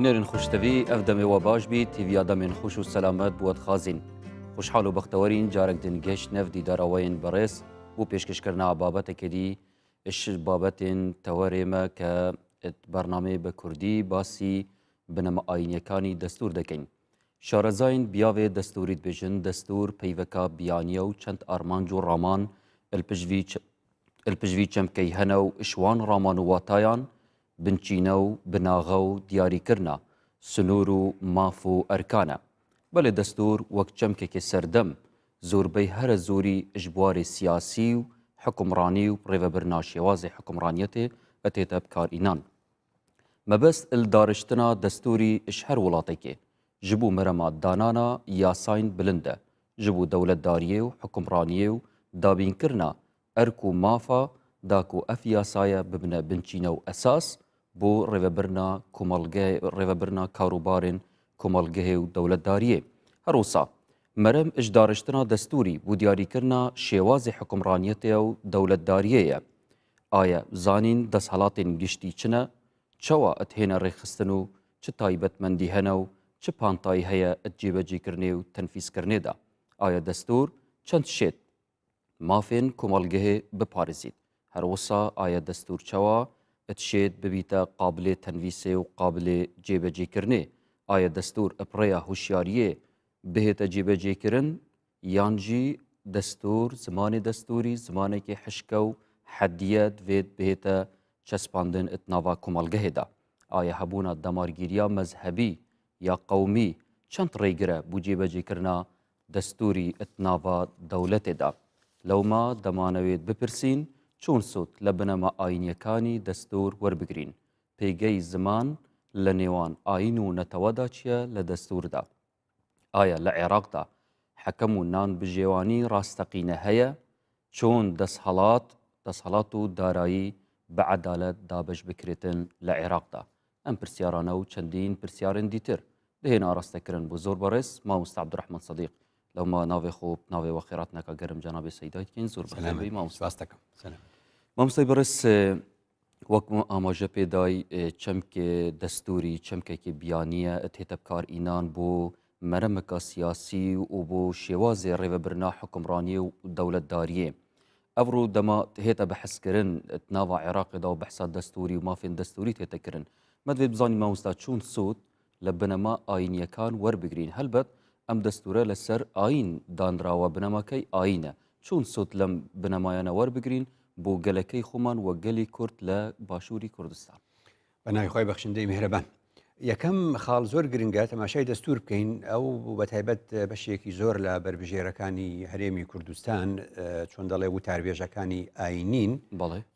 بینەرên xweştevî ev demê we baş bî têviya demên xweş û selamet bi we dixwazîn. Xweşhal û bextewerîn carek din gihişt nev dîdara we yên birêz bo pêşkêşkirina babetekê dî ji babetên tewerê me ke bernameyê bi kurdî basî binema ayînyekanî destûr dekeyn. Şarezayên biyavê destûrî dibêjin destûr peyveka biyaniye û çend armanc û raman li pişt vî çemkeyî hene û ji wan raman û watayan binçîne û binaxe û diyarîkirina sinûr û maf û erkan e. Belê destûr wek çemkekê serdem zorbey here zorî ji biwarê siyasî û hikûmranî û rêvebirina şêwazê hikûmraniyetê tête bikarînan. Mebest li dariştina destûrî ji her welatekê ji bo merema danana yasayên bilind e, ji bo dewletdariyê û hikûmraniyê û dabînkirina erk û mafa da ku ev yasaye bibine binçîne û esas bo rêvebirina komelgehê rêvebirina karûbarên komelgehê û dewletdariyê. Her wisa merem ji dariştina destûrî bo diyarîkirina şêwazê hikûmraniyetê û dewletdariyê ye. Aye zanîn desthilatên giştî çi ne, çawa dihêne rêkxistin û çi taybetmendî hene û çi pantayî heye di cêbecêkirinê û tenfîzkirinê de? Aye destûr çend şêt mafên komalgehê biparêzît? Her wisa aye destûr çawa dişêt bibîte qabilê tenvîsê û qabilê cêbecêkirinê? Aye destûr bi rêya huşyariyê bihête cêbecêkirin Yan jî destûr, zimanê destûrî, zimanekî hişke û hediye divêt bihête çespandin di nava komalgehê de. Aye hebûna demargîriya mezhebî ya qewmî çend rêgir e bo cêbecêkirina destûrî di nava dewletê de. Lewma demanewêt bipirsîn çon sûd li binema ayîniyekanî destûr werbigrîn. Pêgey ziman li nêwan ayîn û netewe de çi ye li destûr de. Aya li Êraq da hekem û nanbijêwanî rasteqîne heye? Çon desthilat, desthilat û darayî bi edalet dabeş bikirêtin li Êraq da? Em pirsiyarane û çendîn pirsiyarên dîtir dihên arastekirin bo zor berêz Mamoste Ebdurehman Sedîq. Lewma navê xwe bi navê we xêratneka gerim cenabê Seyday dikîn. Zor bi xêr bî mamoste. Mamosteyê berêz Wek min amaje pê day çemkê destûrî çemkekî biyanî ye tête bikar înan bo meremeka siyasî û bo şêwazê rêvebirina hikûmraniyê û dewletdariyê. Ev rû dema hête behskirin di nava Iraqê de û behsa destûrî û mafên destûrî tête kirin. Me divê bizanî mamosta çûn sûd li binema ayîniyekan werbigrîn. Helbet em destûre li ser ayîn danirawe binemakey ayîn e. Çûn sûd lem binemayane werbigrîn bo gelekey xweman wek gelî Kurd li Başûrî Kurdistan. Bi navê xwe bexşindeyê mihreban. Yekem xal zor giring e temaşayê destûr bikeyn ew bû bi taybet beşێکی zor لە berbijêrekanî herêmî Kurdistan چۆن دەڵێ وتاربێژەکانی ئاینین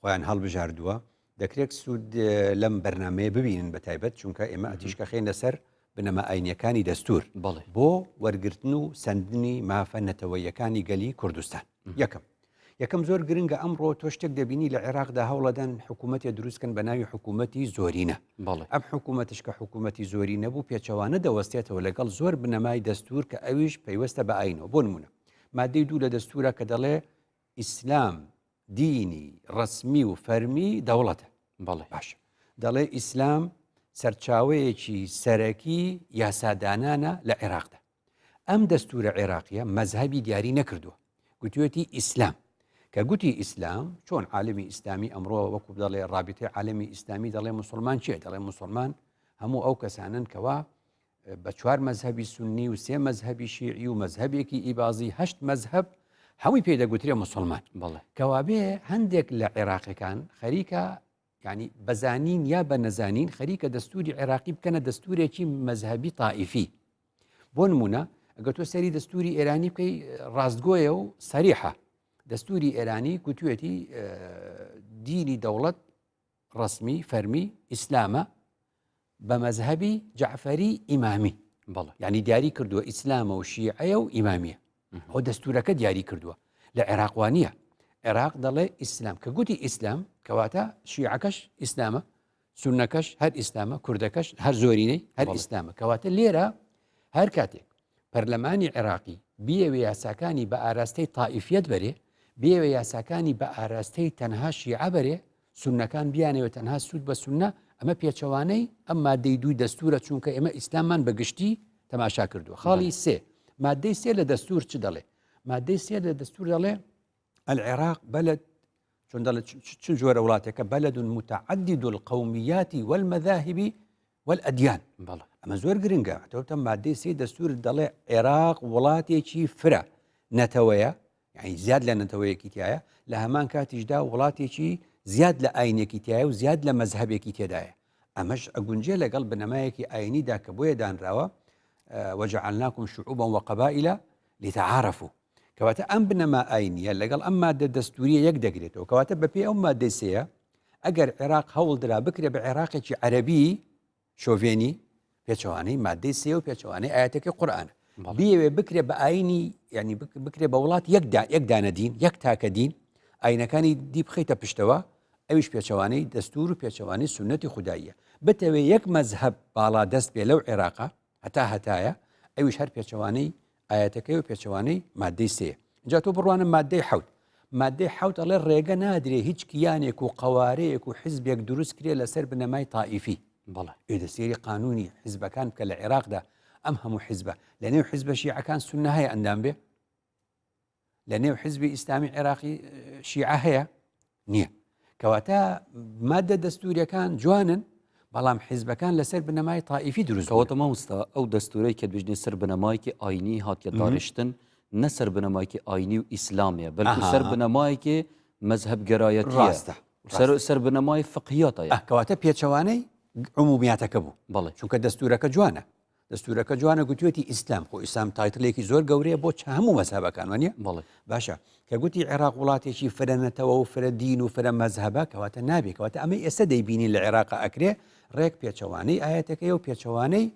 خۆیان هەڵبژاردووە دەکرێت سوود لەم بەرنمەیە ببینن بە تایبەت چونکە ئێمە ئەتیشکە خێن لەسەر بنەما ئاینیەکانی دەستور بۆ وەرگرتن و سندنی مافە نەتەوەیەکانی گەلی کوردستان یەکەم یەکەم زۆر گرنگە ئەمڕۆ تۆ شتێک دەبینی لە عێراقدا هەوڵەدەن حکوومەتێ دروستکەن بە ناوی حکوومەتی زۆرینە ئەم حکوومەتش کە حکوومەتی زۆری نەبوو پێچەوانە دەوەستێتەوە لەگەڵ زۆر بنەمای دەستور کە ئەویش پەیوەستە بە ئاینەوە بۆ نمونە مادەی دوو لە دەستورە کە دەڵێ ئیسلام دینی ڕەسمی و فەرمی دەوڵەتە. بەڵێ. باشە دەڵێ ئیسلام سەرچاوەیەکی سەرەکی یاسادانانە لە عێراقدا. ئەم دەستورە عێراقیە مەزهەبی دیاری نەکردووە. گوتوێتی ئیسلام. کە گوتی ئیسلام چۆن عالمی ئیسلامی ئەمڕۆ وەکو دەڵێ ڕابطەی عالمی ئیسلامی دەڵێ مسلمان چیە؟ دەڵێ مسلمان هەموو ئەو کەسانن کەوا بە چوار مەزهەبی سوننی و سێ مەزهەبی شیعی و مەزهەبێکی ئیبازی هەشت مەزهەب هەمووی پێی دەگوترێ مسلمان بەڵێ کەوابێ هەندێک لە عێراقیەکان خەریکە ینی بەزانین یا بە نەزانین خەریکە دەستوری عێراقی بکەنە دەستورێکی مەزهەبی تائیفی بۆ نمونە ئەگەر تۆ سەری دەستوری ئێرانی بکەی ڕاستگۆیە و سەریحە دەستوری ئێرانی گوتوێتی دینی دەوڵەت ڕەسمی فەرمی ئیسلامە بە مەزهەبی جەعفەری ئیمامی بەڵێ یعنی دیاری کردووە ئیسلامە و شیعەیە و ئیمامیە ئەو دەستورەکە دیاری کردووە لە عێراق وانە عێراق دەڵێ ئیسلام کە گوتی ئیسلام کەواتە شیعەکەش ئیسلامە سونەکەش هەر ئیسلامە کوردەکەش هەر زۆرینەی هەر ئیسلامە کەواتە لێرە هەر کاتێک پەرلەمانی عێراقی بیەوێ یاساکانی بە ئاراستەی تائیفیەت بەرێ بیەوێ یاساکانی بە ئاراستەی تەنها شیعە بەرێ سوننەکان بیانەوێت تەنها سوود بە سوننە. ئەمە پێچەوانەی ئەم مادەی دووی دەستورە چونکە ئێمە ئیسلاممان بە گشتی تەماشا کردووە. خاڵی سێ، مادەی سێ لە دەستور چ دەڵێ؟ مادەی سێ لە دەستور دەڵێ العراق بلد چۆن دەڵێ چ جۆرە وڵاتێکە بلد متعدد القومیات والمذاهب والأدیان بەڵێ. ئەمە زۆر گرنگە تۆتە مادەی سێ دەستور دەڵێ عێراق وڵاتێکی فرە نەتەوەیە یعنی زیاد لە نەتەوەیەکی تایە لە هەمان کاتیشدا وڵاتێکی زیاد لە ئاینێکی تایە و زیاد لە مەزهەبێکی تێدایە ئەمەش ئەگونجێ لەگەڵ بنەمایەکی ئاینیدا کە بۆیە دانراوە وجعلناکم شعوبا وقبائل لتعارفوا کەواتە ئەم بنەما ئاینیە لەگەڵ ئەم مادە دەستوریە یەک دەگرێتەوە کەواتە بەپێی ئەو مادەی سێیە ئەگەر عێراق هەوڵدرا بکرێ بە عێراقێکی عەربی شۆڤێنی پێچەوانەی مادەی سێ و پێچەوانەی ئاەتەکەی قورآانە بیەوێ بکرێ بە ئاینی ینی بکرێ بە وڵات یەکدا یەک دانە دین یەک تاکە دین ئاینەکانی دی بخیتە پشتەوە ئەویش پێچەوانەی دەستور و پێچەوانەی سنەتی خوداییە بتەوێ یەک مەزهب باڵا دەست بێ لەو عێراقا هەتا هەتایە ئەویش هەر پێچەوانەی ئایەتەکەی و پێچەوانەی مادەی سێ جا تۆ بڕوانە مادەی حوت مادەی حوت ئەڵێ ڕێگە نادرێ هیچ کیانێک و قەوارەیەک و حزبێک دروست کرێ لەسەر بنەمای تائیفی بەڵێ ئێ سەیری قانونی حزبەکان بکە لە عێراقدا ئەم هەموو حزبە لە نێو حزبە شیعەکان سوننە هەیە ئەندام بێ لە نێو حزبی ئیسلامی عێراقی شیعە هەیە نییە کەواتە مادە دەستوریەکان جوانن بەڵام حیزبەکان لەسەر بنەمای تائیفی دروست کەواتە مامۆستا ئەو دەستورەی کە دبژنێ سەر بنەمایەکی ئاینی هاتیە دارشتن نە سەر بنەمایەکی ئاینی و ئیسلامیە بەلکو سەر بنەمایەکی مەزهەبگەرایەتیە ڕاستە سەر سەر بنەمای فقهیاتە کەواتە پێچەوانەی عمومیاتەکە بوو بەڵێ چونکە دەستورەکە جوانە دەستورەکە جوانە گوتوێتی ئیسلام خۆ ئیسلام title ێکی زۆر گەورەیە بۆ هەموو مەزهەبەکان وانە بەڵێ باشە کە گوتی عێراق وڵاتێکی فرە نەتەوە و فرە دین و فرە مەزهەبە کەواتە نابێ کەواتە ئەمەی ئێستا دەیبینین لە عێراق ئەکرێ ڕێک پێچەوانەی ئاەتەکەی و پێچەوانەی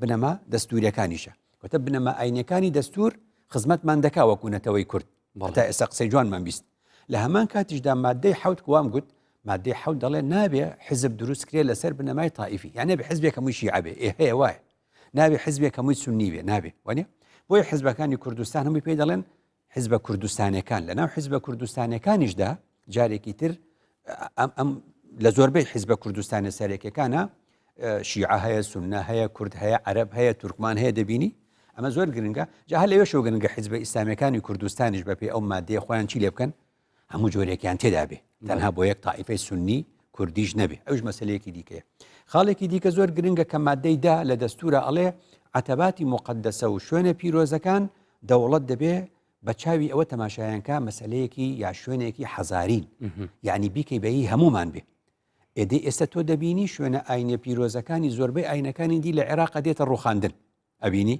بنەما دەستوریەکانیشە کەواتە بنەما ئاینەکانی دەستور خزمەتمان دەکا وەکو نەتەوەی کورد تا ئێستا قسەی جوانمان 20 لە هەمان کاتیشدا مادەی حوت کوام گوت مادەی حوت دەڵێ نابێ حزب دروست کرێ لەسەر بنەمای تائیفی یان نابێ حزبێک هەمووی شیعە بێ ئێ هەیە وایە نابێ حزبێک هەمووی سوننی بێ نابێ وانە بۆیە حزبەکانی کوردستان هەمووی پێی دەڵێن حزبە کوردستانەکان لەناو حزبە کوردستانەکانیشدا جارێکی تر ئەم ئەم لە زۆربەی حزبە کوردستانە سەرەکیەکانە شیعە هەیە سوننە هەیە کورد هەیە عەرەب هەیە تورکمان هەیە دەبینی ئەمە زۆر گرنگە جا هەر لەوێشەوە گرنگە حزبە ئیسلامیەکانی کوردستانیش بەپێی ئەو مادەیە خۆیان چی لێ بکەن هەموو جۆرێکیان تێدا بێ تەنها بۆ یەک تائیفەی سوننی کوردیش نەبێ ئەوش مەسلەیەکی دیکەیە خاڵێکی دیکە زۆر گرنگە کە مادەی دا لە دەستورە ئەڵێ عەتەباتی موقەدەسە و شوێنە پیرۆزەکان دەوڵەت دەبێ بە چاوی ئەوە تەماشایان کا مەسلەیەکی یا شوێنێکی حەزارین یعنی بیکەی بەهی هەمومان بێ ئێدی ئێستا تۆ دەبینی شوێنە ئاینە پیرۆزەکانی زۆربەی ئاینەکانی دی لە عێراق دێتە ڕوخاندن ئەبینی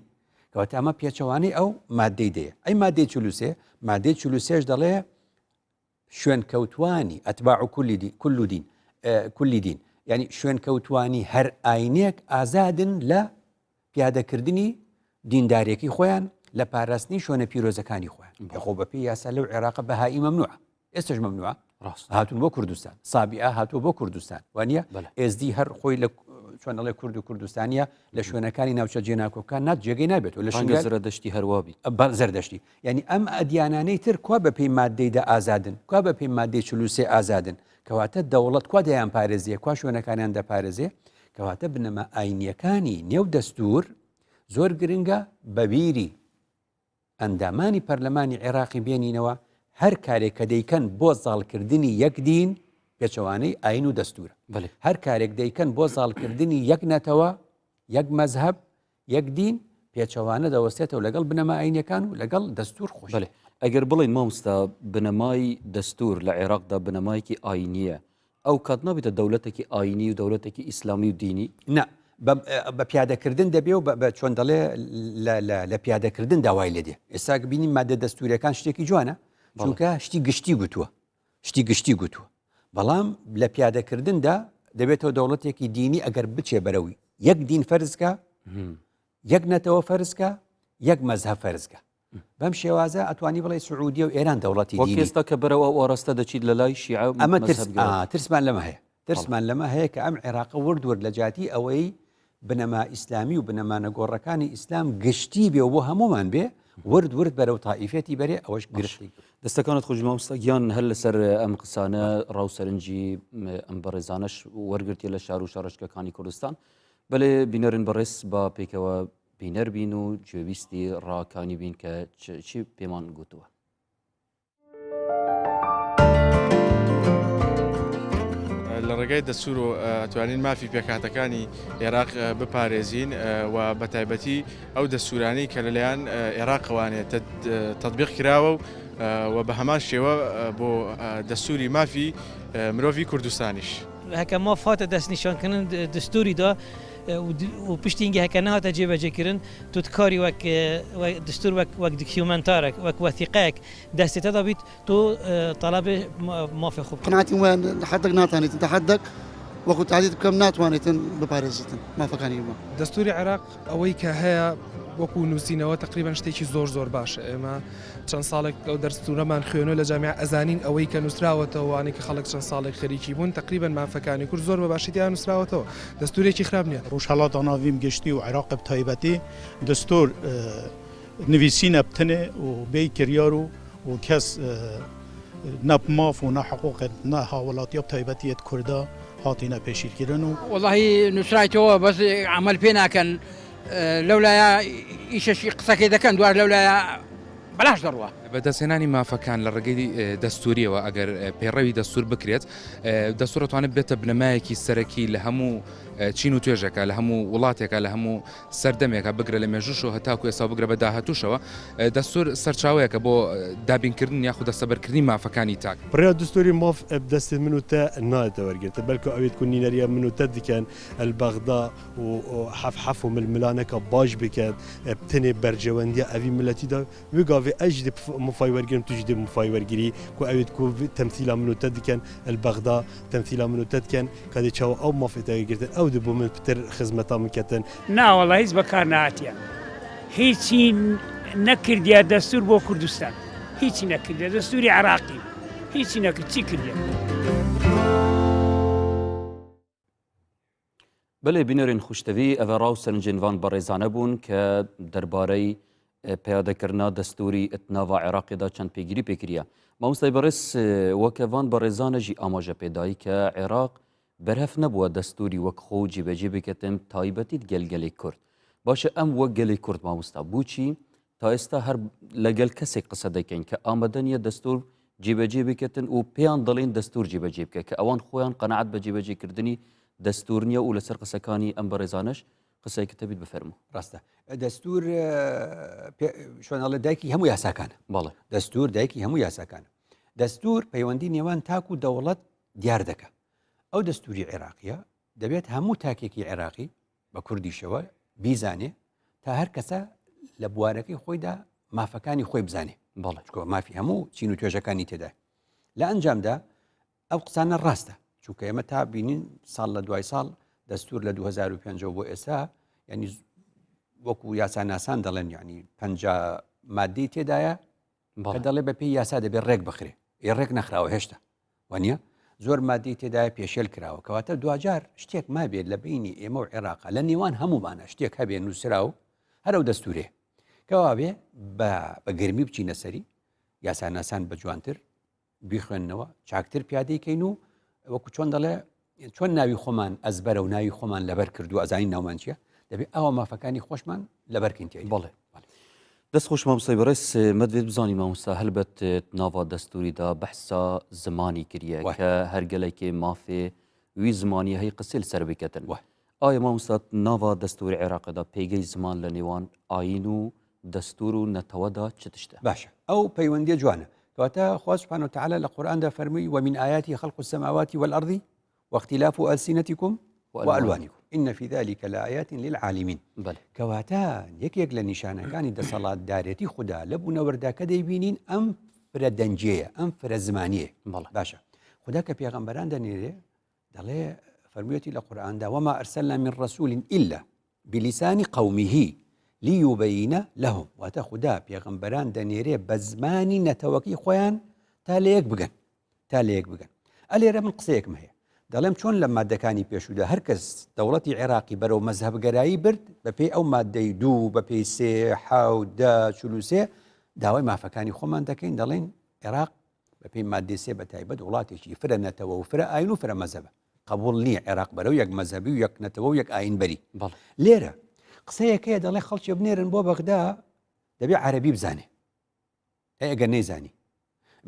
کەواتە ئەمە پێچەوانەی ئەو مادەی دەیە ئەی مادەی چلوسێ مادەی چلوسێش دەڵێ شوێنکەوتوانی ئەتباع كل دين كل دين كل دين یعنی شوێنکەوتوانی هەر ئاینێک ئازادن لە پیادەکردنی دیندارێکی خۆیان لە پاراستنی شوێنە پیرۆزەکانی خۆیان خۆ بەپێی یاسا لەو عێراقە بەهایی مەمنوعە ئێستش مەمنوعە ڕاست هاتون بۆ کوردستان سابیئە هاتووە بۆ کوردستان وانە ئێزدی هەر خۆی لە چۆن ئەڵێ کورد و کوردستانیە لە شوێنەکانی ناوچە جێناکۆکان نات جێگەی نابێت و لە شنگە زەردەشتی هەروابی بە زەردەشتی یعنی ئەم ئەدیانانەی تر کوا بە پێی مادەیدا ئازادن کوا بە پێی مادەی چلوسێ ئازادن کەواتە دەوڵەت کوا دەیان پارێزیە کوا شوێنەکانیان دەپارێزێ کەواتە بنەما ئاینیەکانی نێو دەستور زۆر گرنگە بەبیری ئەندامانی پەرلەمانی عێراقی بێنینەوە، هەر کارێک کە دەیکەن بۆ زاڵکردنی یەک دین پێچەوانەی ئاین و دەستوورە. بەڵێ. هەر کارێک دەیکەن بۆ زاڵکردنی یەک نەتەوە، یەک مەزهەب، یەک دین پێچەوانە دەوەستێتەوە لەگەڵ بنەما ئاینیەکان و لەگەڵ دەستوور خۆشی. بەڵێ. ئەگەر بڵێین مامۆستا بنەمای دەستوور لە عێراقدا بنەمایەکی ئاینییە، ئەو کات نابێتە دەولەتێکی ئاینی و دەولەتێکی ئیسلامی و دینی؟ نا، بە پیادەکردن دەبێ و بە چۆن دەڵێ لە پیادەکردن داوای لێ دێ. ئێستا بینی مادە دەستوریەکان شتێکی جوانە، چونکە شتی گشتی گوتووە، شتی گشتی گوتووە، بەڵام لە پیادەکردندا دەبێتەوە دەوڵەتێکی دینی ئەگەر بچێ بەرەوی یەک دین فەرزکە، یەک نەتەوە فەرزکە، یەک مەزهەب فەرزکە. بەم شێوازە ئەتوانی بڵێ سعودیە و ئێران دەوڵەتی وەک ئێستا کە بەرەو ئەو ئاراستە دەچیت لە لای شیعە ئەمە ترسمان لەمە هەیە ترسمان لەمە هەیە کە ئەم عێراقە ورد ورد لە جاتی ئەوەی بنەما ئیسلامی و بنەما نەگۆڕەکانی ئیسلام گشتی بێ و بۆ هەمومان بێ ورد ورد بەرەو تائیفێتی بەرێ ئەوەش گرفتی. دەستەکانت خۆش مامۆستا گیان هەر لەسەر ئەم قسانە ڕاو سەرنجی ئەم بەڕێزانەش وەرگرتیە لە شار و شارۆچکەکانی کوردستان بەێ بینەرن بەڕێز با پێکەوە بینەر بین و گوێبیستی ڕاکانی بین کە چی پێمان گوتووە. لە ڕێگای دەستوور ئەتوانین مافی پێکهاتەکانی ئێراق بپارێزین و بە تایبەتی ئەو دەستوورانەی کە لەلایەن ئێراقەوانێ تەتبیق کراوە و بە هەمان شێوە بۆ دەستووری مافی مرۆڤی کوردستانیش. هەکە ماف هاتە دەستنیشانکردن دەستووریدا و پشتی هینگە هەکە نەهاتە جێبەجێکردن تو دکاری وەک دەستوور وەک وەک دکیومەنتارەک وەک وەسیقەیەک دەستێ تەدا بیت تۆ تەڵەبێ مافێ خۆ بکەی. قەناعەتیم وایە لە حەدەک ناتانێتن تا حەدەک وەکو تەهدید بکەم ناتوانێتن بپارێزیتن مافەکانی ئێمە. دەستوری عێراق ئەوەی کە هەیە وەکو نووسینەوە تەقریبەن شتێکی زۆر زۆر باشە ئێمە چەند ساڵێک ئەو دەستورەمان خوێنەوە لە جامیعە ئەزانین ئەوەی کە نووسراوەتەوە وانەی کە خەڵک چەند ساڵێک خەریکی بوون تەقریبەن مافەکانی کورد زۆر بە باشی تیا نووسراوەتەوە دەستورێکی خراپ نییە. ڕۆژهەڵاتا ناڤین گشتی و عێراق بە تایبەتی دەستور نویسینە بتنێ و بێی کریار و و کەس نە ماف و نە حقوقێت نە هاوڵاتیا بتایبەتیەت کوردا هاتینە پێشیل کردن و. وەڵاهی نوسرایتەوە بەس عەمەل پێ ناکەن لەولایە ئیشەشی قسەکەی دەکەن دوار لەولایە بەلاش دەڕوا. بەدەستهێنانی مافەکان لە ڕێگەی دەستووریەوە ئەگەر پەیڕەوی دەستوور بکرێت دەستوور دەتوانێت بێتە بنەمایەکی سەرەکی لە هەموو چین و توێژێکە لە هەموو وڵاتێکە لە هەموو سەردەمێکە بگرە لە مێژووشەوە هەتاکو ئێستا و بگرە بە داهاتووشەوە، دەستوور سەرچاوەیەکە بۆ دابینکردن یاخود دەستەبەرکردنی مافەکانی تاک. بڕیا دستوری ماف ب دەستێ من و تە نایەتە وەرگرتن بەلکو ئەوێت کو نینەریە من و تە دکەن ال بەغدا و حەف حەف و ململانەکە باش بکەن ب تنێ بەرجەوەندیە ئەڤی ملەتی دا وی گاڤێ ئەز ژی دێ مفای وەرگرم تو ژی دێ مفای وەرگری کو ئەوێت کو تەمسیلا من و تە دکەن ال بەغدا تەمسیلا من و تە دکەن کە دێ چاوە ئەو مافێ تە گرتن ئەو دێ بۆ من پتر خزمەتا من کەتن. نا وەڵا هیچ بەکار نەهاتیە هیچی نەکردیە دەستور بۆ کوردستان هیچی نەکردیە دەستوری عراقی هیچی نەکرد چی کردیە. بەلێ بینەرên خوشتەوی ئەvە ڕا و سەرنجێن van بەڕێزانە بوون کە دەربارەی پیادەکردنا دەستوری ئتناڤا عێراقێدا چەند پێگیری پێکریە. مامۆستای بەڕێز وەکە van بەڕێزانە ژی ئاماژە پێدایی کە عێراق بەرهەف نەبووە دەستوری وەک خۆ جێبەجێ بکەتن تایبەتیت گەل گەلی کورد. باشە ئەم وەک گەلی کورد مامۆستا بوچی تا ئێستا هەر لەگەل کەسێک قسە دەکەین کە ئامادە نییە دەستور جێبەجێ بکەتن و پێیان دەڵێن دەستور جێبەجێ بکە کە ئەوان خۆیان قەناعەت بە جێبەجێکردنی دەستور نییە و لەسەر قسەکانی ئەم بەڕێزانەش قسەیەکت هەبیت بفەرموو. ڕاستە دەستور چۆن ئەڵێ دایکی هەموو یاساکانە. بەڵێ. دەستور دایکی هەموو یاساکانە. دەستور پەیوەندی نێوان تاک و دەوڵەت دیار دەکا. ئەو دەستوری عێراقیە دەبێت هەموو تاکێکی عێراقی بە کوردیشەوە بیزانێ تا هەر کەسە لە بوارەکەی خۆیدا مافەکانی خۆی بزانێ بەڵێ چکۆ مافی هەموو چین و توێژەکانی تێدا لە ئەنجامدا ئەو قسانە ڕاستە چونکە ئێمە تا بینین ساڵ لە دوای ساڵ دەستور لە 2005 بۆ ئێستا ینی وەکو یاساناسان دەڵێن ینی پ مادەی تێدایە کە دەڵێ بە پێی یاسا دەبێت ڕێک بخرێ ئێ ڕێک نەخراوە هێشتا وانە زۆر مادەی تێدایە پێشێل کراوە کەواتە دواجار شتێک مابێت لە بینی ئێمە و عێراقا لە نێوان هەمومانە شتێک هەبێ نووسرا و هەر ئەو دەستورێ کەوابێ بە گەرمی بچینە سەری یاساناسان بە جوانتر بیخوێننەوە چاکتر پیادەی کەین و وەکو چۆن دەڵێ چۆن ناوی خۆمان ئەزبەرە و ناوی خۆمان لەبەر کردو ئەزانین ناومان چییە دەبێ ئەوە مافەکانی خۆشمان لەبەرکەین تێ بەڵێ دەست خۆش مامۆستای بەڕێز مەدوێت بزانی مامۆستا هەلبەت ناڤا دەستوریدا بەحسا زمانی کریە کە هەر گەلێکێ مافێ وی زمانی هەی قسەی لەسەر بکەتن ئایا مامۆستا ناڤا دەستوری عێراقدا پێگەی زمان لە نێوان ئاین و دەستور و نەتەوەدا چ تشتە؟ باشە ئەو پەیوەندیە جوانە کەواتە خوا سبحانە وتعالی لە قورئاندا فەرمووی ومن آیاته خلق السماوات والأرض واختلاف ألسنتكم وألوانكم إن في ذلك لآيات للعالمين بەڵێ. کەواتە یەکێک لە نیشانەکانی دەسەڵاتدارێتی خودا لە بوونەوەردا کە دەیبینین ئەم فرە دەنگیەیە ئەم فرە زمانیە بەڵێ. باشە خودا کە پێغەمبەران دەنێرێ دەڵێ فەرموویەتی لە قورئاندا وما أرسلنا من رسول إلا بلسان قومه لیبین لهم واتە خودا پێغەمبەران دەنێرێ بە زمانی نەتەوەکەی خۆیان تا لە یەک بگەن تا لە یەک بگەن ئەلێرە من قسەیەکم هەیە. دەڵێم چۆن لە مادەکانی پێشوودا هەر کەس دەوڵەتی عێراقی بەرەو مەزهەبگەرایی برد بەپێی ئەو مادەی دوو بەپێی سێ حەوت دە 43 داوای مافەکانی خۆمان دەکەین دەڵێن عێراق بەپێی مادەی سێ بە تایبەت وڵاتێکی فرە نەتەوە و فرە ئاین و فرە مەزەبە قبول نییە عێراق بەرەو یەک مەزهەبی و یەک نەتەوە و یەک ئاین بەری لێرە قسەیەکەیە دەڵێ خەڵکی بنێرن بۆ بەغدا دەبێ عەربی بزانێ ئەی ئەگەر نەیزانی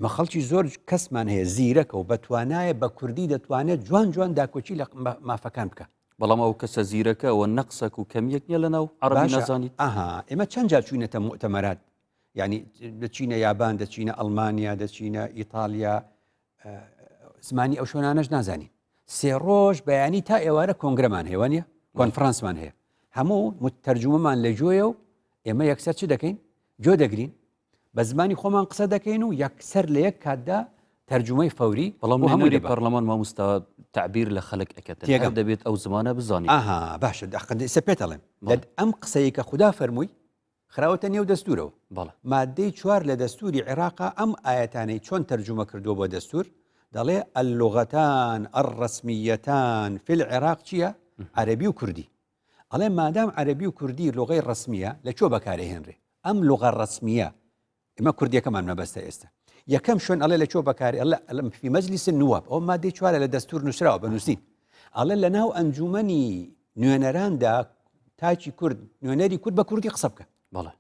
مە خەڵکی زۆر کەسمان هەیە زیرەکە و بەتوانایە بە کوردی دەتوانێت جوان جوان داکۆکی لە مافەکان بکە بەڵام ئەو کەسە زیرەکە ئەوە نەقسەک و کەمیەک نییە لەناو عەرەبی نازانیت ئەها ئێمە چەند جار چوینەتە مؤتەمەرات یعنی دەچینە یابان دەچینە ئەڵمانیا دەچینە ئیتالیا زمانی ئەو شوێنانەش نازانین سێ ڕۆژ بەیانی تا ئێوارە کۆنگرەمان هەیە وانە کۆنفرانسمان هەیە هەموو تەرجومەمان لە گوێیە و ئێمە یەکسەر چ دەکەین گوێ دەگرین بە زمانی خۆمان قسە دەکەین و یەکسەر لە یەک کاتدا تەرجومەی فەوری بەڵام هەمووی پەرلەمان مامۆستا تعبیر لە خەلک ئەکەت تێگەم دەبێت ئەو زمانە بزانانی ئاها باشە دەقەندی سە پێتەڵێم ئەم قسەیە کە خودا فەرمووی خراوەتە نێو دەستورەوە بەڵێ. مادەی چوار لە دەستوری عێراقا ئەم ئایەتانەی چۆن تەرجومە کردووە بۆ دەستور دەڵێ اللغتان الرسمیتان فی العراق چییە؟ عەرەبی و کوردی ئەڵێ مادام عەرەبی و کوردی لغەی ڕەسمیە لە کوێ بەکارئەهێنرێ ئەم لغە ڕەسمیە ئێمە کوردیەکەمان مەبەستە ئێستا یەکەم شوێن ئەڵێ لە کوێ بەکاری ئەڵێ ئەلم فی مجلس النواب ئەو مادەی چوارە لە دەستور نووسراوە بە نووسین ئەڵێ لە ناو ئەنجومەنی نوێنەراندا تاکی کورد نوێنەری کورد بە کوردی قسە بکە بەڵێ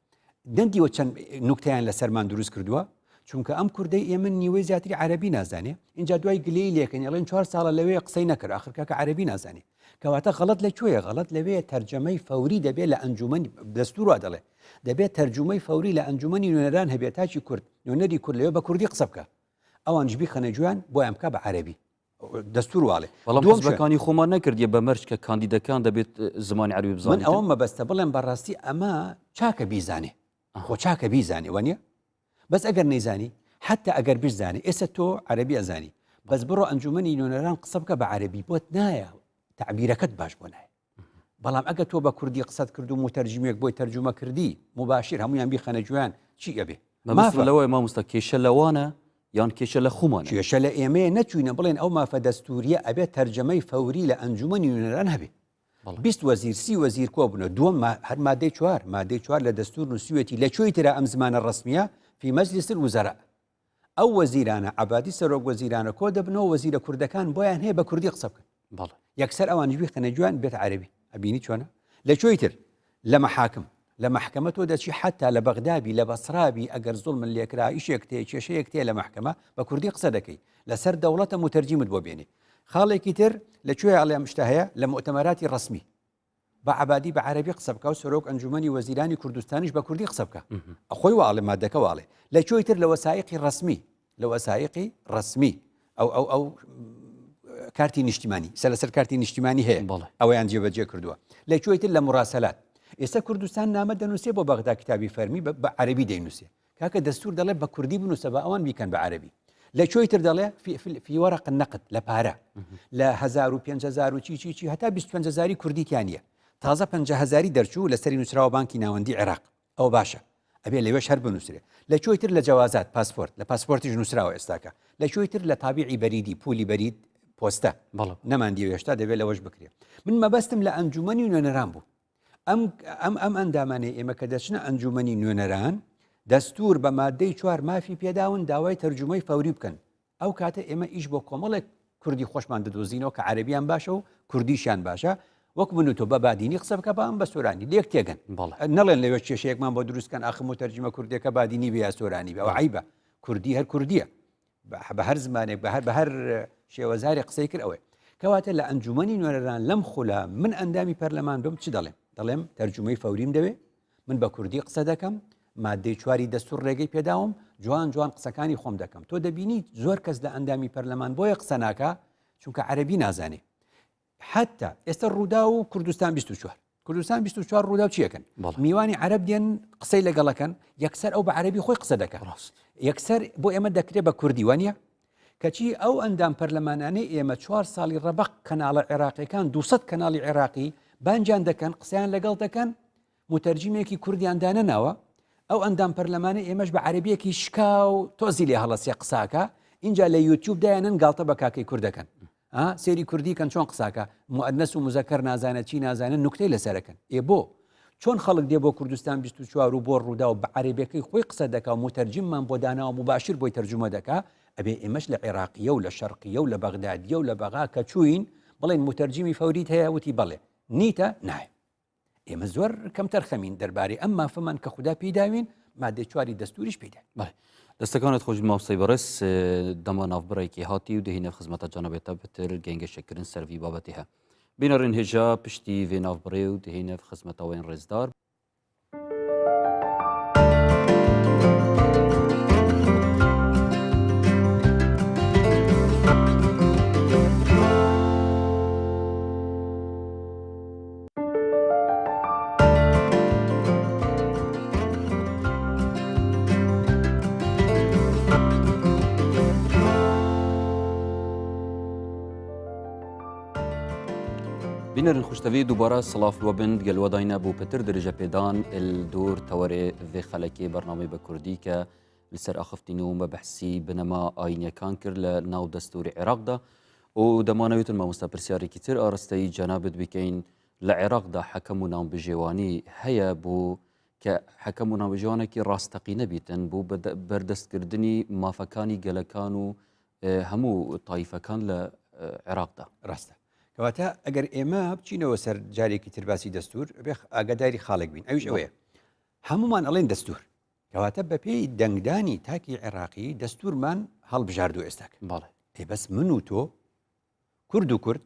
دەندیوە چەند نوکتەیان لەسەرمان دروست کردووە چونکە ئەم کوردەی ئێمە نیوەی زیاتری عەربی نازانێ اینجا دوای گلەی لێکەن ئەڵێن چوار ساڵە لەوێ قسەی نەکرد آخر کاکە عەربی نازانێ کەواتە غەڵەت لە کوێیە غەڵەت لەوێ تەرجەمەی فەوری دەبێت لە ئەنجومەنی دەستور وا دەڵێ دەبێت تەرجومەی فەوری لە ئەنجومەنی نوێنەران هەبێت تاکی کورد نوێنەری کورد لەوێ بە کوردی قسە بکە ئەوانش بیخەنە گوێیان بۆیان بکە بە عەربی دەستور واڵێ بەڵام حزبەکانی خۆمان نەکردیە بە مەرج کە کاندیدەکان دەبێت زمانی عەربی بزانن من ئەوەم مەبەستە بڵێم بەڕاستی ئەمە چاکە بیزانێ خۆ چاکە بیزانێ وانە بەس ئەگەر نەیزانی حتا ئەگەر بشزانێ ئێستا تۆ عەربی ئەزانی بەس بڕۆ ئەنجومەنی نوێنەران قسە بکە بە عەربی بۆت نایە تعبیرەکەت باش بۆ نایە بەڵام ئەگە تۆ بە کوردی قسەت کرد و متەرجمێک بۆی تەرجومە کردی مباشر هەمویان بیخەنە گوێیان چی ئەبێ مافە لەوەی مامۆستا کێشە لەوانە یان کێشە لە خۆمان کێشە لە ئێمەیە نەچوینە بڵێن ئەو مافە دەستوریە ئەبێت تەرجەمەی فەوری لە ئەنجومەنی نوێنەران هەبێ 20 وەزیر سی وەزیر کۆ بوونە دووەم هەر مادەی چوار مادەی چوار لە دەستور نووسیوێتی لە کوێی ترا ئەم زمانە ڕسمیە فی مجلس الوزراء ئەو وەزیرانە عەبادی سەرۆک وەزیرانە کۆ دەبنەوە وەزیرە کوردەکان بۆیان هەیە بە کوردی قسە بکەن بەڵێ یەکسەر ئەوانیش بیخەنە گوێیان بێت عەرەبی ئەبینی چۆنە لە کوێی تر لە مەحاکم لە مەحکەمە تۆ دەچی حتا لە بەغدابی لە بەسرابی ئەگەر زوڵمن لێکرا ئیشێک تێ کێشەیەک تێ لە مەحکەمە بە کوردی قسە دەکەی لەسەر دەوڵەتە متەرجیمت بۆ بێنێ خاڵێکی تر لە کوێ ئەڵێ ئەم شتە هەیە لە مؤتەمەراتی ڕەسمی با عەبادی بە عەرەبی قسە بکا و سەرۆک ئەنجومەنی وەزیرانی کوردستانیش بە کوردی قسە بکا خۆی واڵێ مادەکە واڵێ لە کوێی تر لە وەسائیقی ڕەسمی لە وەسائیقی ڕەسمی ئەو ئەو ئەو کارتی نیشتیمانی سەر لەسەر کارتی نیشتیمانی هەیە ئەوەیان جێبەجێ کردووە لە کوێی تر لە مراسەلات ئێستا کوردستان نامە دەنووسێ بۆ بەغدا کتابی فەرمی بە عەربی دەینووسێ کاکە دەستور دەڵێ بە کوردی بنووسە بە ئەوان بیکەن بە عەربی لە کوێی تر دەڵێ فی وەرق النقد لە پارە لە 1500 و چی چی چی هەتا 25 هزاری کوردی تیا نییە تازە 5 هزاری دەرچوو لەسەری نووسراوە بانکی ناوەندی عێراق ئەو باشە ئەبێ لەوێش هەر بنووسرێ لە کوێی تر لە جەوازات پاسپۆرت لە پاسپۆرتیش نووسراوە ئێستاکە لە کوێی تر لە تابیعی بەریدی پولی بەرید پۆستە بەڵێ نەماندیوە هێشتا دەبێت لەوەش بکرێ من مەبەستم لە ئەنجومەنی نوێنەران بوو ئەم ئەم ئەم ئەندامانەی ئێمە کە دەچنە ئەنجومەنی نوێنەران دەستور بە مادەی چوار مافی پێداون داوای تەرجومەی فەوری بکەن ئەو کاتە ئێمە ئیش بۆ کۆمەڵێک کوردی خۆشمان دەدۆزینەوە کە عەربیان باشە و کوردیشیان باشە وەک من و تۆ بە بادینی قسە بکە بەم بە سۆرانی لێک تێگەن نەڵێن لەوێ کێشەیەکمان بۆ دروستکەن ئاخر متەرجمە کوردێکە بادینی بێ یا سۆرانی بێ ئەوە عەیبە کوردی هەر کوردیە بە هەر زمانێک بە هەر بە هەر شێوەزارێک قسەی کرد ئەوەیە کەواتە لە ئەنجومەنی نوێنەران لەم خولە من ئەندامی پەرلەمان بم چ دەڵێم دەڵێم تەرجومەی فەوریم دەوێ من بە کوردی قسە دەکەم مادەی چواری دەستور ڕێگەی پێداوم جوان جوان قسەکانی خۆم دەکەم تۆ دەبینی زۆر کەس لە ئەندامی پەرلەمان بۆیە قسە ناکە چونکە عەربی نازانێ حتا ئێستا ڕوودا و کوردستان 24 کوردستان 24 ڕوودا چیەکەن میوانی عەرب دێن قسەی لەگەڵەکەن یەکسەر ئەو بە عەربی خۆی قسە دەکەن ڕاست یەکسەر بۆ ئێمە دەکرێت بە کوردی وانە کەچی ئەو ئەندام پەرلەمانانەی ئێمە چوار ساڵی ڕەبق کەناڵە عێراقیەکان 200 کەناڵی عێراقی بانجان دەکەن قسەیان لەگەڵ دەکەن متەرجیمێکی کوردیان دانەناوە ئەو ئەندام پەرلەمانەی ئێمەش بە عەرەبیەکی شکاو تۆزی لێ هەڵەسێ قساکە ئینجا لە یوتیوب دایانن گاڵتە بە کاکەی کورد دەکەن. ها سێری کوردی کەن چۆن قساکە موئەنەس و مزەکەر نازانێت چی نازانێت نوکتەی لەسەرەکەن ئێ بۆ چۆن خەڵک دێ بۆ کوردستان 24 و بۆ ڕوودا و بە عەرەبیەکەی خۆی قسە دەکا و موتەرجممان بۆ داناوە مباشر بۆی تەرجومە دەکا ئەبێ ئێمەش لە عێراقیە و لە شەرقیە و لە بەغدادیە و لە بەغا کە چوین بڵێن موتەرجیمی فەوریت هەیە وتی بەڵێ نیتە نایە ئێمە زۆر کەمتەرخەمین دەربارەی ئەم مافەمان کە خودا پێی داوین، مادەی چواری دەستوریش پێی داوین. بەڵێ دەستەکانت خۆش مامۆستای بەڕێز دەما ناوبڕێکی هاتی و دهینە خزمەتە جەنابێتە بتر گەنگەشەکردن سەرڤی بابەتی هە بینەڕین هێژا پشتی vê navbirê û dihêne xizmeta wên rêzdar. Bînerin xweştevî dubare silav we bin gel we dayne bo pitir dirêje pêdan li dor tewerê vê xelekê bernameyê bi Kurdî ke li ser axiftîn û me behsî binema ayînekan kir li nav destûrê Iraq de û dema newîtin mamosta pirsyarêkî tir arasteyî cenabit bikeyn Li Iraq da hekem û navbijêwanî heye bo ke hekem û navbijêwanekî rasteqîne bîtin bo berdestkirdinî mafekanî gelekan û hemû tayîfekan li Iraq da. Rast e. Kewate eger ême biçînەوە سەر جارێکی تر باسی دەستوور ئەبێ ئاگاداری خاڵێک بین ئەویش ئەوەیە هەموومان ئەڵێن دەستوور کەواتە بەپێی دەنگدانی تاکی عێراقی دەستورمان هەڵبژاردو ئێستاکە بەڵێ ئێ بەس من و تۆ کورد و کورد،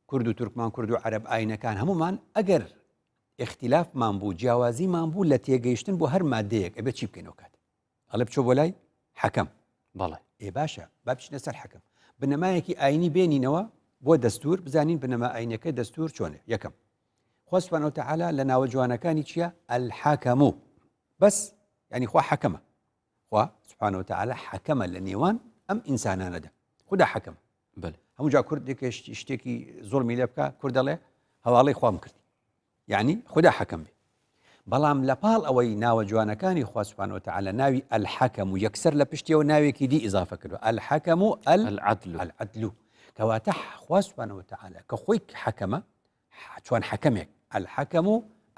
کورد و تورکمان، کورد و عەرەب، ئاینەکان، هەموومان ئەگەر ئیختیلافمان بوو، جیاوازیمان بوو لە تێگەیشتن بۆ هەر مادەیەک، ئەبێ چی بکەین ئەو کات؟ ئەڵێ بچۆ بۆ لای حەکەم. بەڵێ. ئێ باشە، با بچینە سەر حەکەم. بنەمایەکی ئاینی بێنینەوە بۆ دەستوور، بزانین بنەما ئاینەکەی دەستوور چۆنە. یەکەم، خوا سبحانە وتعالی لە ناوە جوانەکانی چییە؟ الحکم. بەس، یعنی خوا حەکەمە. خوا سبحانە وتعالی حەکەمە لە نێوان ئەم ئینسانانەدا. خودا حەکەمە. بەلێ. هەموو جا کورد دێکێ شتێکی زوڵمی لێ بکا کورد دەڵێ هەواڵەی خوام کرد یعنی خودا حەکەم بێ بەڵام لە پاڵ ئەوەی ناوە جوانەکانی خوا سبحانه وتعالی ناوی الحکم و یەکسەر لە پشتیەوە ناوێکی دی ئیزافە کردوە الحکم و العدل العدل کەواتە خوا سبحانه وتعالی کە خۆی حەکەمە چۆن حەکەمێک، الحکم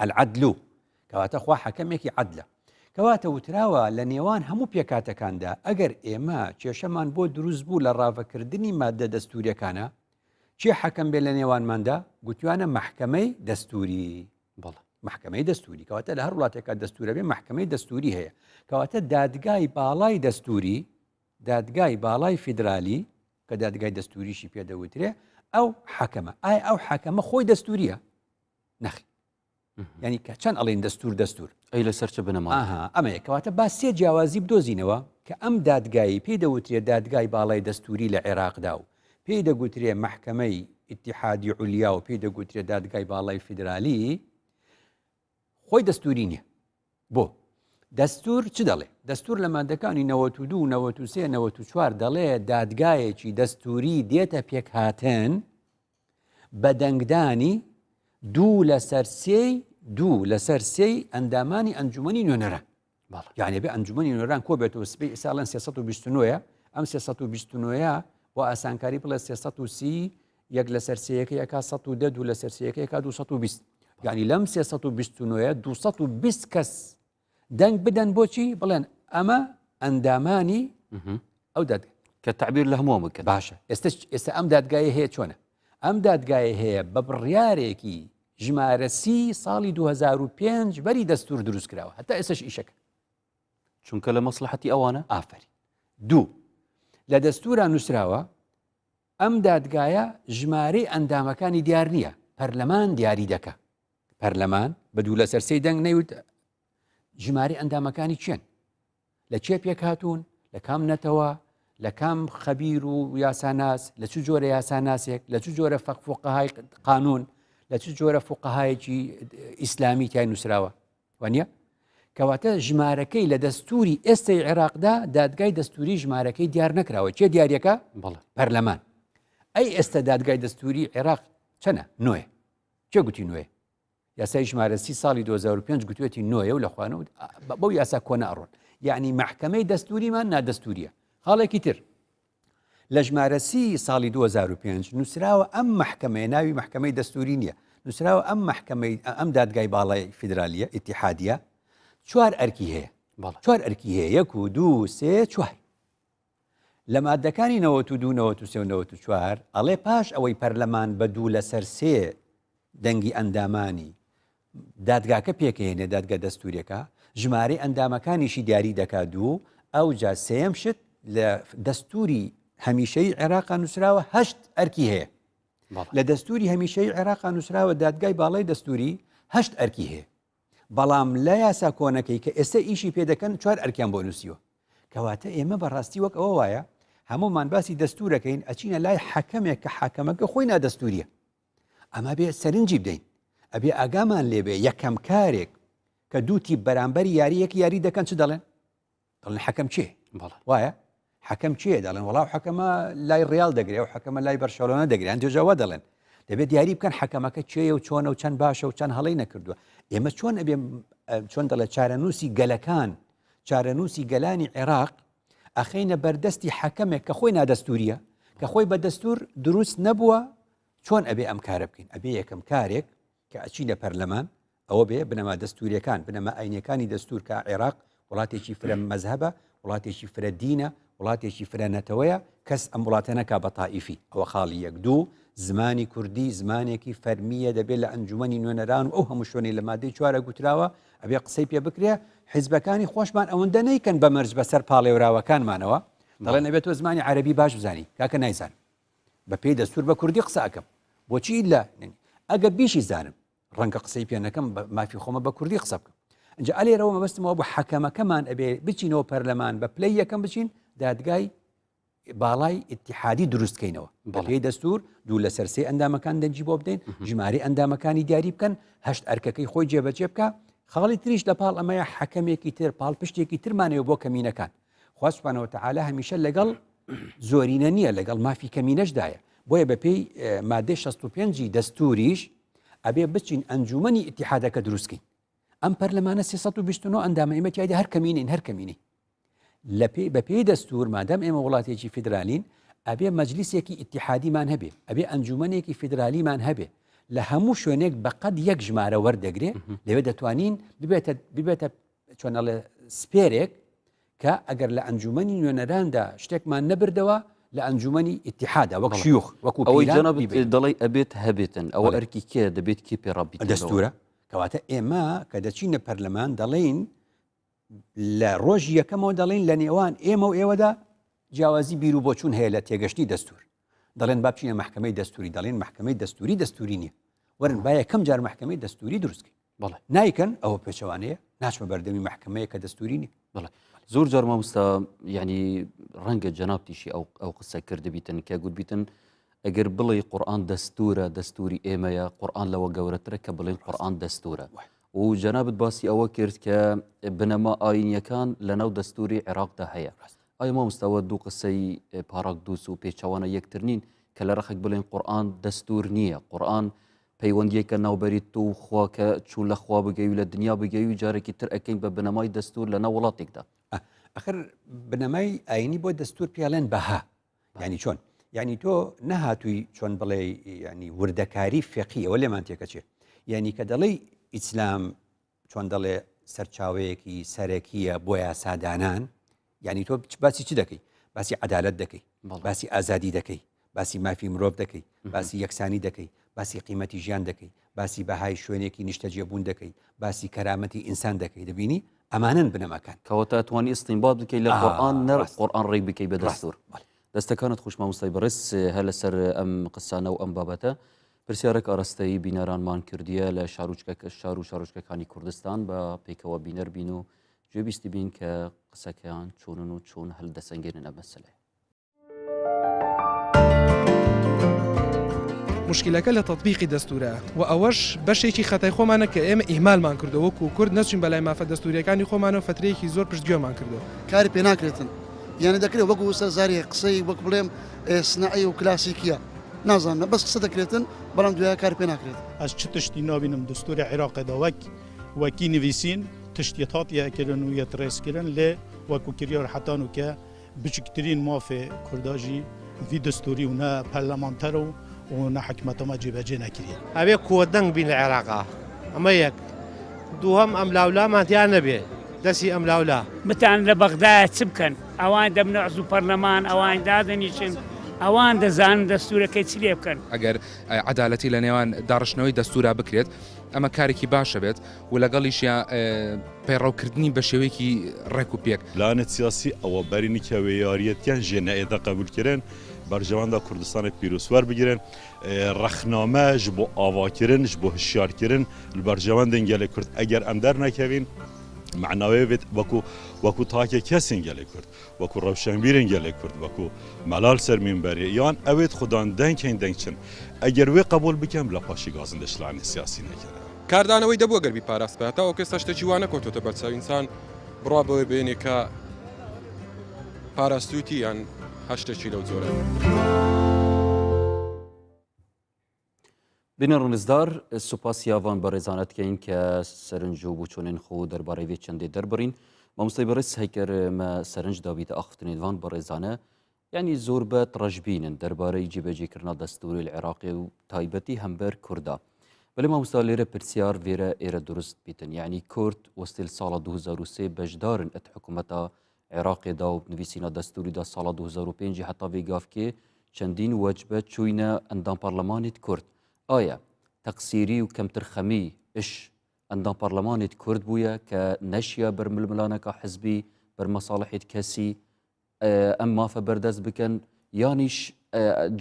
العدل، کەواتە خوا حەکەمێکی عەدلە. کەواتە وتراوە لە نێوان هەموو پێکهاتەکاندا ئەگەر ئێمە کێشەمان بۆ دروست بوو لە ڕاڤەکردنی ماددە دەستووریەکانە، کێ حەکەم بێ لە نێوانماندا؟ گوتویانە مەحکەمەی دەستووری. بەڵێ. مەحکەمەی دەستووری. کەواتە لە هەر وڵاتێکا دەستوورە بێ مەحکەمەی دەستووری هەیە. کەواتە دادگای باڵای دەستووری، دادگای باڵای فیدرالی کە دادگای دەستوریشی پێ دەوترێ ئەو حەکەمە ئایا ئەو حەکەمە خۆی دەستوریە نەخی ینی کە چەند ئەڵێن دەستور دەستور ئەی لەسەر چ بنەما ئەمەیە کەواتە با سێ جیاوازی بدۆزینەوە کە ئەم دادگایی پێی دەوترێ دادگای باڵای دەستوری لە عێراقدا و پێی دەگوترێ مەحکەمەی ئیتیحادی عولیا و پێی دەگوترێ دادگای باڵای فیدرالی خۆی دەستوری نییە بۆ؟ دەستور چ دەڵێ؟ دەستور لە مادەکانی 92 93 94 دەڵێ دادگایەکی دەستوری دێتە پێکهاتن بە دەنگدانی دوو لەسەر سێی دوو لەسەر سێی ئەندامانی ئەنجومەنی نوێنەران یعنی بێ ئەنجومەنی نوێنەران کۆ بێتەوە سبەی ئێساڵەن 329 ئەم 329 بۆ ئاسانکاری بڵێ 330 یەک لەسەر سێیەکەی ئەکا 110 دوو لەسەر سێیەکەی ئەکا 220 یعنی لەم 329 220 کەس دەنگ بدەن بۆچی بڵێن ئەمە ئەندامانی ئەو دادگا کە تعبیر لە هەموو بکەن باشە ئێستا ئێستا ئەم دادگایە هەیە چۆنە ئەم دادگایە هەیە بە بڕیارێکی ژمارە سی ساڵی 2005 بەری دەستور دروست کراوە هەتا ئێستش ئیشەکە چونکە لە مەسلحەتی ئەوانە ئافرین دوو لە دەستورا نووسراوە ئەم دادگایە ژمارەی ئەندامەکانی دیار نییە، پەرلەمان دیاری دەکا. پەرلەمان بە دوو لەسەر سێی دەنگ نەیوت ژمارەی ئەندامەکانی کێن، لە کێ پێکهاتوون، لە کام نەتەوە، لە کام خەبیر و یاساناس، لە چ جۆرە یاساناسێک، لە چ جۆرە فەقفقەهای قانون، لە چ جۆرە فقەهایەکی ئیسلامی تای نووسراوە. وانە؟ کەواتە ژمارەکەی لە دەستوری ئێستەی عێراقدا دادگای دەستوری ژمارەکەی دیار نەکراوە کێ دیارەکە بەڵێ پەرلەمان ئەی ئێستا دادگای دەستوری عێراق چەنە نوێ کێ گوتی نوێ یاسای ژمارە سی ساڵی 2005 گوتوێتی نوێ و لە خوانە بەو یاسا کۆنە ئەڕۆن یعنی مەحکەمەی دەستوریمان نادەستوریە خاڵێکی تر. لە ژمارە سی ساڵی 2005 نووسراوە ئەم مەحکەمەیە ناوی مەحکەمەی دەستوری نییە نووسراوە ئەم مەحکەمەی ئەم دادگای باڵای فیدرالیە ئیتیحادیە چوار ئەرکی هەیە چوار ئەرکی هەیە یەک و دوو سێ چوار لە مادەکانی 92 93 و 94 ئەڵێ پاش ئەوەی پەرلەمان بە دوو لەسەر سێ دەنگی ئەندامانی دادگاکە پێکەهێنێ دادگا دەستوریەکە ژمارەی ئەندامەکانیشی دیاری دەکات دوو ئەوجا سێیەم شت لە دەستوری هەمیشەی عێراقا نووسراوە هەشت ئەرکی هەیە لە دەستوری هەمیشەی عێراقا نووسراوە دادگای باڵای دەستوری هەشت ئەرکی هەیە بەڵام لە یاسا کۆنەکەی کە ئێستا ئیشی پێ دەکەن چوار ئەرکیان بۆ نووسیوە کەواتە ئێمە بەڕاستی وەک ئەوە وایە هەمومان باسی دەستورەکەین ئەچینە لای حەکەمێک کە حاکەمەکە خۆی نادەستوریە ئەمە بێ سەرنجی بدەین ئەبێ ئاگامان لێبێ یەکەم کارێک کە دوو تیپ بەرامبەر یاریەک یاری دەکەن چ دەڵێن دەڵێن حەکەم چێ وایە حەکەم چێ دەڵێن وەڵاو حەکەمە لای ڕیال دەگرێ و حەکەمە لای بەرشەلۆنە دەگرێن جێژەوە دەڵێن دەبێت دیاری بکەن حەکەمەکە چێە و چۆنە و چەند باشە و چەند هەڵی نەکردووە ئێمە چۆن ئەبێ چۆن دەڵێ چارەنووسی گەلەکان چارەنووسی گەلانی عێراق ئەخینە بەردەستی حەکەمێک کە خۆی نادەستوریە کە خۆی بە دەستور دروست نەبووە چۆن ئەبێ ئەم کارە بکەین؟ ئەبێ یەکەم کارێک کە ئەچینە پەرلەمان ئەوە بێ بنەما دەستوریەکان، بنەما ئاینیەکانی دەستور کە عێراق وڵاتێکی فرە مەزهەبە، وڵاتێکی فرە دینە، وڵاتێکی فرە نەتەوەیە، کەس ئەم وڵاتە نەکا بە تائیفی، ئەوە خاڵی یەک. دوو، زمانی کوردی زمانێکی فەرمییە دەبێ لە ئەنجومەنی نوێنەران و ئەو هەموو شوێنەی لە مادەی چوارە گوتراوە ئەبێ قسەی پێ بکرێ، حیزبەکانی خۆشمان ئەوەندە نەیکەن بە مەرج بەسەر پاڵێوراوەکانمانەوە، دەڵێن ئەبێ تۆ زمانی عەرەبی باش بزانی، کاکە نایزانم. بە پێی دەستور بە کوردی قسە ئەکەم بۆچی ئیلا ئەگە بیشی زانم ڕەنگە قسەی پێ نەکەم بە مافی خۆمە بە کوردی قسە بکەم ئەنجا ئەلێرەوە مەبەستمەوە بۆ حەکەمەکەمان ئەبێ بچینەوە پەرلەمان بە پلەی یەکەم بچین دادگای باڵای ئیتیحادی دروستکەینەوە بەپێی دەستور دوو لەسەر سێ ئەندامەکان دەنگی بۆ بدەین ژماری ئەندامەکانی دیاری بکەن هەشت ئەرکەکەی خۆی جێبەجێ بکە خاڵی تریش لە پاڵ ئەمەیە حەکەمێکی تر پاڵپشتێکی ترمانەوە بۆ کەمینەکان خوا سبحانە وتعالی هەمیشە لەگەڵ زۆرینە نییە لەگەڵ مافی کەمینەشدایە بۆیە بەپێی مادەی 65 دەستوریش ئەبێ بچین ئەنجومەنی ئیتیحادەکە دروستکەین ئەم پەرلەمانە 329 ئەندامە ئێمە تیایدا هەر کەمینین هەر کەمینی لە پێی بە پێی دەستور مادەم ئێمە وڵاتێکی فیدرالین ئەبێ مەجلیسێکی ئیتیحادیمان هەبێ ئەبێ ئەنجومەنێکی فیدرالیمان هەبێ لە هەموو شوێنێک بەقەد یەک ژمارە وەردەگرێ لەوێ دەتوانین ببێتە ببێتە چۆن ئەڵێ سپێرێک کە ئەگەر لە ئەنجومەنی نوێنەراندا شتێکمان نەبردەوە لە ئەنجومەنی ئیتیحادا وەک شیوخ وەکو ئەوەی جەنابت دەڵێی ئەبێت هەبێتن ئەوە ئەرکی کێ دەبێت کێ پێ ڕابیت دەستورە کەواتە ئێمە کە دەچینە پەرلەمان دەڵێین لە ڕۆژی یەکەمەوە دەڵێن لە نێوان ئێمە و ئێوەدا جیاوازی بیر و بۆچوون هەیە لە تێگەشتنی دەستور دەڵێن با بچینە محکمەی دەستوری دەڵێن محکمەی دەستوری دەستوری نییە وەرن با یەکەم جار محکمەی دەستوری دروستکەین بەڵێ. نایکەن ئەوە پێچەوانەیە ناچمە بەردەمی مەحکەمەیە کە دەستوری نیە. بەڵێ زۆر جار مامۆستا یعنی ڕەنگە جەنابتیشی ئەو ئەو قسە کردبیتن کە گوتبیتن ئەگەر بڵێ قورآن دەستورە دەستوری ئێمەیە قورآن لەوە گەورەترە کە بڵێن قورآن دەستورە و جەنابت باسی ئەوە کرد کە بنەما ئاینیەکان لەناو دەستوری عێراقدا هەیە ئایا مامۆستاوە دوو قسەی پاراکدوس و پێچەوانە یەکتر نین کە لە ڕەخێک بڵێن قورآن دەستور نییە قورآن پەیوەندیەکە ناوبەری تۆ و خوا کە چون لە خوا بگەی و لە دنیا بگەی و جارێکی تر ئەکەین بە بنەمای دەستور لە ناو وڵاتێکدا. ئەخر بنەمای ئاینی بۆ دەستور پێڵێن بەها یعنی چۆن یعنی تۆ نەهاتووی چۆن بڵێ ینی وردەکاری فێقی ئەوە لێمان تێکەچێ یعنی کە دەڵێی ئیسلام چۆن دەڵێ سەرچاوەیەکی سەرەکیە بۆ یاسادانان یعنی تۆ باسی چ دەکەی باسی عدالت دەکەی باسی ئازادی دەکەی باسی مافی مرۆڤ دەکەی باسی یەکسانی دەکەی باسی قیمەتی ژیان دەکەی باسی بەهای شوێنێکی نیشتەجێبوون دەکەی باسی کەرامەتی ئینسان دەکەی دەبینی ئەمانن بنەماکان کەواتە توانی استنباط بکەی لە قورئان نەر قورئان ڕێک بکەی بە دەستور دەستەکانت خوش مامۆستای بەڕێز هەر لەسەر ئەم قسانە و ئەم بابەتە پرسیارێک ئاراستەی بینەرانمان کردیە لە شارۆچکەکە شار و شارۆچکەکانی کوردستان بە پێکەوە بینەر بین و گوێبیستی بین کە قسەکەیان چۆنن و چۆن هەلدەسەنگێنن ئەم مەسەلەیە. موشکیلەکە لە تەتبیقی دەستورە و ئەوەش بەشێکی خەتای خۆمانە کە ئێمە ئیهمالمان کردوە وەکو کورد نەچوین بەلای مافە دەستوریەکانی خۆمانەوە فەترەیەکی زۆر پشتگوێمان کردوە. کاری پێ ناکرێتن یانی دەکرێت وەکو سەر زاری قسەی وەک بڵێم سنعی و کلاسیکیە نازانم بەس قسە دەکرێتن بەڵام دوای کار پێ ناکرێت. ئەز چ تشتی نابینم دستوری عیراقێ دا وەک وەکی نویسین تشت یەت هاتیە ئەکرن و یەت رێز کرن لێ وەکو کریار حەتا نوکە. بچوکترین مافێ کوردا ژی ڤی دستوری و نە پەرلەمانتەر و و نە حکومەتە مە جێبەجێ نەکریە. ئەبێ کۆدەنگ بین لە عێراقا ئەمە یەک دووهەم ئەملاولامان تیا نەبێ دەسی ئەملاولا. بتان لە بەغدایە چ بکەن ئەوان دەبنە عزو پەرلەمان ئەوان دادەنیشن ئەوان دەزانن دەستورەکەی چ لێ بکەن. ئەگەر عەدالەتی لە نێوان داڕشتنەوەی دەستورا بکرێت ئەمە کارێکی باشە بێت و لەگەڵیشیا پەیڕەوکردنی بە شێوەیەکی ڕێک و پێک. لایەنێت سیاسی ئەوە بەرینی کە وێ یاریەتیان ژێ نەئێتە قەبوول کرن، بەرژەوەندا کوردستانێ پیرۆز وەربگرن، ڕەخنامە ژ بۆ ئاڤاکرن، ژ بۆ هشیارکرن ل بەرژەوەندێن گەلێ کورد ئەگەر ئەم دەرنەکەوین مەعناوێ بێت وەکو وەکو تاکێ کەسێن گەلێ کورد وەکو ڕەوشەنبیرێن گەلێ کورد وەکو مەلال سەر مینبەرێ یان ئەوێت خودان دەنگ هەین دەنگ چن ئەگەر وێ قەبوول بکەن بلا پاشی گازندە شلانی سیاسی نەکەن. کاردانەوەی دەبوو ئەگەر بیپاراستبا هەتاوەکو ئێستا شتێکی وا نەکەوتۆتە بەرچاو ئینسان بڕوا بەوەی بێنێ کە پاراستوویتی یان هەر شتێکی لەو جۆرە. بینەر ڕێزدار سوپاسی ئاڤان بەڕێزانە دکەین کە سەرنج و بوچۆنێن خۆ دەربارەی وێ چەندێ دەربڕین مامۆستای بەڕێز هەیکەر مە سەرنج دابیتە ئاخفتنێن ڤان بەڕێزانە یعنی زۆر بە ڕەشبینن دەربارەی جێبەجێکردنا دەستوری عێراقی و تایبەتی هەمبەر کوردا بەێ مامۆستا لێرە پرسیار وێرە ئێرە دروست بیتن یعنی کورد وەستیل ساڵە 2023 بەشدارن ئەت حکوومەتە عێراقێدا و نویسینا دەستوریدا ساڵا 2005 هەتا وێ گافکێ چەندین وەجبە چوینە ئەندام پەرلەمانیت کورد ئایا تەقسیری و کەمترخەمی ئش ئەندام پەرلەمانیت کورد بوویە کە نەشیا بەر ململانەکە حزبی بەر مەساڵحیت کەسی ئەم مافە بەردەست بکەن یانیش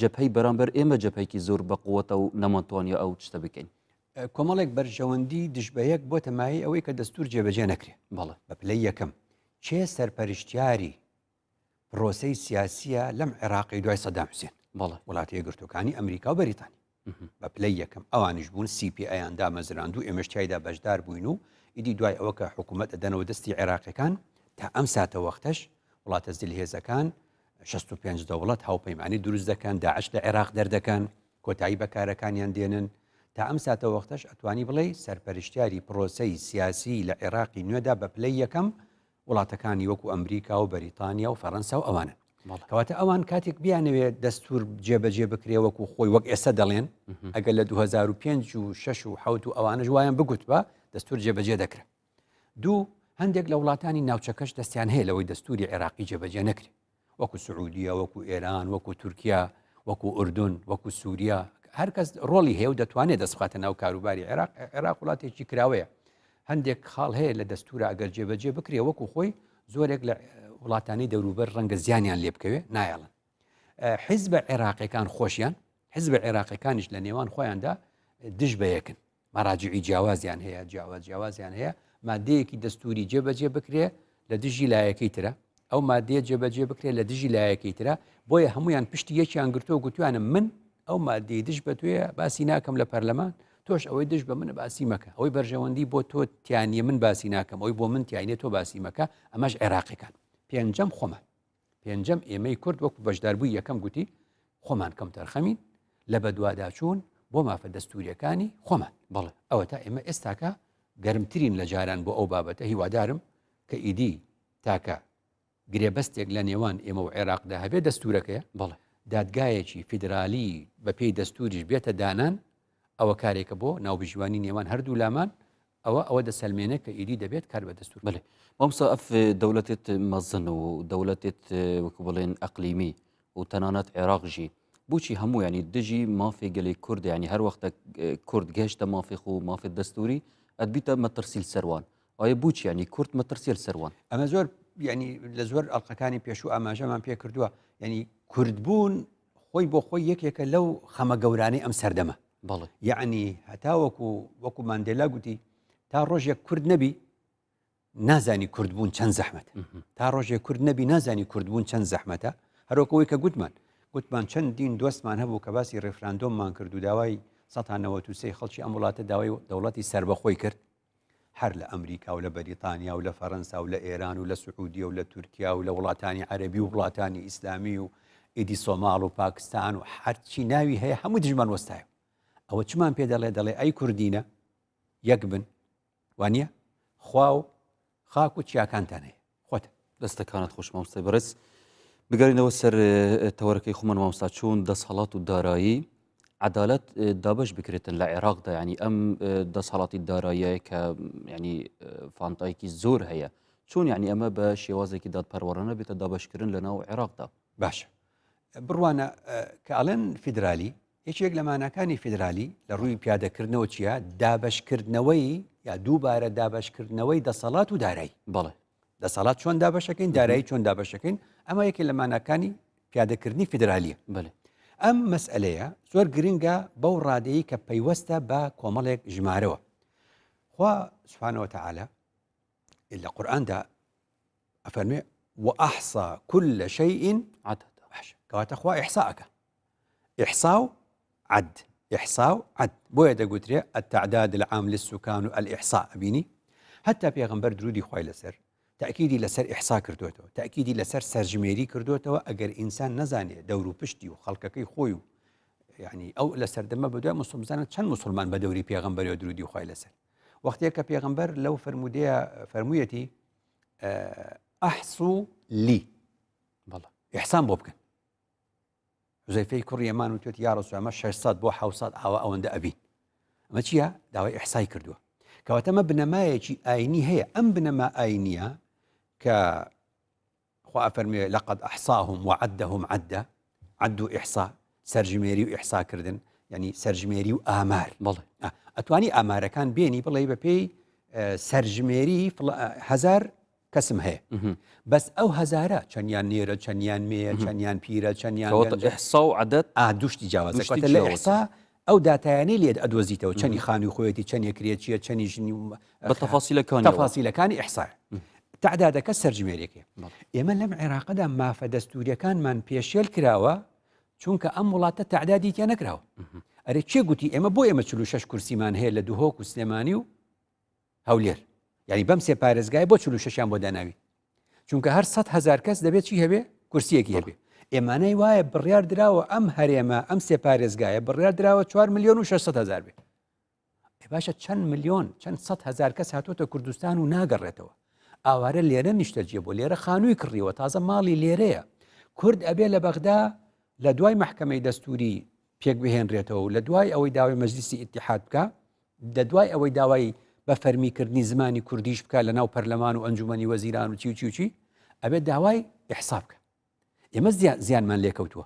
جەپەی بەرامبەر ئێمە جەپەیکی زۆر بە قووەتە و نەمانتوانیە ئەو شتە بکەین. کۆمەڵێک بەرژەوەندی دژ بە یەک بۆتە مایەی ئەوەی کە دەستور جێبەجێ نەکرێ. بەڵێ. بە پلەی یەکەم کێ سەرپەرشتیاری پرۆسەی سیاسیە لەم عێراقی دوای سەدام حوسێن؟ بەڵێ. وڵاتە یەکگرتووەکانی ئەمریکا و بەریتانیا. بە پلەی یەکەم ئەوانیش بوون سی پی ئەیان دامەزراند و ئێمەش تیایدا بەشدار بووین و ئیدی دوای ئەوە کە حکوومەت ئەدەنەوە دەستی عێراقیەکان تا ئەم ساتەوەختەش وڵاتە زلهێزەکان 65 دەوڵەت هاوپەیمانی دروست دەکەن داعش لە عێراق دەردەکەن کۆتایی بە کارەکانیان دێنن تا ئەم ساتەوەختەش ئەتوانی بڵێ سەرپەرشتیاری پرۆسەی سیاسی لە عێراقی نوێدا بە پلەی یەکەم وڵاتەکانی وەکو ئەمریکا و بەریتانیا و فەرەنسا و ئەوانن. کەواتە ئەوان کاتێک بیانەوێت دەستور جێبەجێ بکرێ وەکو خۆی وەک ئێستا دەڵێن ئەگەر لە 2005 و 6 و 7 و ئەوانەش وایان بگوتبا دەستور جێبەجێ دەکرا. دوو هەندێک لە وڵاتانی ناوچەکەش دەستیان هەیە لەوەی دەستوری عێراقی جێبەجێ نەکرێ. وەکو سعودیە وەکو ئێران وەکو تورکیا وەکو ئوردون وەکو سووریا هەر کەس ڕۆڵی هەیە و دەتوانێت دەست بخاتە ناو کاروباری عێراق عێراق وڵاتێکی کراوەیە هەندێک خاڵ هەیە لە دەستورە ئەگەر جێبەجێ بکرێ وەکو خۆی زۆرێک لە وڵاتانی دەوروبەر ڕەنگە زیانیان لێ بکەوێ نایەڵن حیزبە عێراقیەکان خۆشیان حیزبە عێراقیەکانیش لە نێوان خۆیاندا دژ بە یەکن مەراجعی جیاوازیان هەیە جیاواز جیاوازیان هەیە مادەیەکی دەستوری جێبەجێ بکرێ لە دژی لایەکەی ترە ئەو مادەیە جێبەجێ بکرێت لە دژی لایەکەی ترە بۆیە هەمویان پشتی یەکیان گرتووە گوتوانە من ئەو مادەی دژ بە توێ باسی ناکەم لە پەرلەمان تۆش ئەوەی دژ بە منە باسی مەکە ئەوەی بەرژەوەندی بۆ تۆ تیانە من باسی ناکەم ئەوی بۆ من تیانە تۆ باسی مەکە ئەمەش عێراقیەکان پێنجەم خۆمان پێنجەم ئێمەی کورد وەکو بەشداربووی یەکەم گوتی خۆمان کەمتەرخەمین لە بەدواداچوون بۆ مافە دەستوریەکانی خۆمان بەڵێ ئەوە تا ئێمە ئێستاکە گەرمترین لە جاران بۆ ئەو بابەتە هیوادارم کە ئیدی تاکە گرێبەستێک لە نێوان ئێمە و عێراقدا هەبێ دەستورەکەیە بەڵێ دادگایەکی فیدرالی بە پێی دەستوریش بێتە دانان ئەوە کارێکە بۆ ناوبژیوانی نێوان هەردوو لامان ئەوە ئەوە دەسەلمێنێ کە ئیدی دەبێت کار بە دەستور بەێ مامۆستا ئەف دەولەتێت مەزن و دەولەتێت وەکو بڵێن ئەقلیمی و تەنانەت عێراق ژی بۆچی هەموو ینی دژی مافی گەلی کورد ینی هەر وەختە کورد گەشتە مافی خۆ مافی دەستوری ئەدبیتە مەترسیل سەروان ئایا بۆچی ینی کورد مەترسیل سەروان ئەمە زۆر ینی لە زۆر ئەڵلقەکانی پێشوو ئاماژەمان پێ کردووە ینی کوردبوون خۆی بۆ خۆی یەکێکە لەو خەمە گەورانەی ئەم سەردەمە بەڵێ. یەعنی هەتاوەکو وەکو ماندێلا گوتی تا ڕۆژێک کورد نەبی نازانی کوردبوون چەند زەحمەتە تا ڕۆژێک کورد نەبی نازانی کوردبوون چەند زەحمەتە هەروەکەوەی کە گوتمان گوتمان چەند دین دۆستمان هەبوو کە باسی ڕێفراندۆممان کرد و داوای 1993 خەڵکی ئەم وڵاتە داوای دەوڵەتی سربەخۆی کرد هەر لە ئەمریکا و لە بەریتانیا و لە فەرەنسا و لە ئێران و لە سعودیە و لە تورکیا و لە وڵاتانی عەربی و وڵاتانی ئیسلامی و ئیدی سۆماڵ و پاکستان و هەرچی ناوی هەیە هەموو دژمان وەستایە ئەوە چمان پێ دەڵێ دەڵێ ئەی کوردینە یەک بن وانە خوا و خاک و چیاکانتان هەیە خۆت دەستەکانت خۆش مامۆستای بەڕێز. بگەڕێینەوە سەر تەوەرەکەی خۆمان مامۆستا چۆن دەسەڵات و دارایی عەدالەت دابەش بکرێتن لە عێراقدا یعنی ئەم دەسەڵاتی داراییە کە یعنی فانتایەکی زۆر هەیە چۆن یعنی ئەمە بە شێوازێکی دادپەروەرانە بێتە دابەشکردن لە ناو عێراقدا باشە بڕوانە کە ئەڵێن فیدرالی یەکێک لە ماناکانی فیدرالی لە ڕووی پیادەکردنەوە چییە دابەشکردنەوەی یا دووبارە دابەشکردنەوەی دەسەڵات و دارایی بەڵێ دەسەڵات چۆن دابەشەکەین دارایی چۆن دابەشەکەین ئەمە یەکێ لە ماناکانی پیادەکردنی فیدرالیە بەێ ئەم مەسئلەیە زۆر گرنگە بەو ڕادەیە کە پەیوەستە بە کۆمەڵێک ژمارەوە خوا سبحانەوە تەعالا لە قورئاندا ئەفەرمێ وأحصى كل شيء عدد کەواتە خوا ئیحساءەکە ئیحسا و عەد ئیحسا و عەد بۆیە دەگوترێ التعداد العام للسکان و الإحصاء ئەبینی هەتا پێغەمبەر درودی خوای لەسەر تەئکیدی لەسەر ئیحسا کردوێتەوە تەئکیدی لەسەر سەرژمێری کردوێتەوە ئەگەر ئینسان نەزانێ دەور و پشتی و خەڵکەکەی خۆی و یعنی ئەو لە سەردەمە بەدوای مسلمزانە چەند مسلمان بە دەوری پێغەمبەری و درودی خوای لەسەر وەختێک کە پێغەمبەر لەو فەرموودەیە فەرموویەتی ئەحسو لی بەڵێ ئیحسان بۆ بکەن حوزەیفەی کوڕی یەمان وتوێتی یا ڕسول ئەمە 600 بۆ 700 ئاوا ئەوەندە ئەبین ئەمە چییە داوای ئیحسای کردووە کەواتە ئەمە بنەمایەکی ئاینی هەیە ئەم بنەما ئاینیە کە خوا ئەفەرموێ لقد احصاهم وعدهم عدا عد و ئیحسا سەرژمێری و ئیحساکردن یعنی سەرژمێری و ئامار بەڵێ ئەتوانی ئامارەکان بێنی بڵێ بە پێی سەرژمێری هزار کەسم هەیە بەس ئەو هەزارە چەندیان نێرە چەندیان مێیە چەندیان پیرە چەندیان ئیحسا و عەدەد ئا دوشتی جیاوازە کەواتە لە ئیحسا ئەو داتایانەی لێت ئەدۆزیتەوە چەنی خانووی خۆیەتی چەنی کرێچیە چەنی ژنی بە تەفاسیلەکانی تەفاسیلەکانی ئیحسا تعدادەکە سەرژمێرێکێ ئێمە لەم عێراقەدا مافە دەستوریەکانمان پێشێل کراوە چونکە ئەم وڵاتە تعدادی تیا نەکراوە ئەرێ کێ گوتی ئێمە بۆ ئێمە 46 کورسیمان هەیە لە دهۆک و سلێمانی و هەولێر یعنی بەم سێ پارێزگای بۆ 46یان بۆ داناوی چونکە هەر 100 هزار کەس دەبێت چی هەبێ کورسیەکی هەبێ ئێمانەی وایە بڕیار دراوە ئەم هەرێمە ئەم سێ پارێزگایە بڕیار دراوە 4 میلیۆن و 600 هزار بێ باشە چەند میلیۆن چەند 100 هزار کەس هاتوۆتە کوردستان و ناگەڕێتەوە ئاوارە لێرە نیشتەجێ بۆ لێرە خانووی کڕیوە تازە ماڵی لێرەیە کورد ئەبێ لە بەغدا لە دوای محکمەی دەستوری پێک بهێنرێتەوە و لە دوای ئەوەی داوای مەجلیسی ئیتیحاد بکە لە دوای ئەوەی داوای بە فەرمی کردنی زمانی کوردیش بکە لە ناو پەرلەمان و ئەنجومەنی وەزیران و چی و چی و چی ئەبێت داوای ئیحسا بکە ئێمە زیانمان لێکەوتووە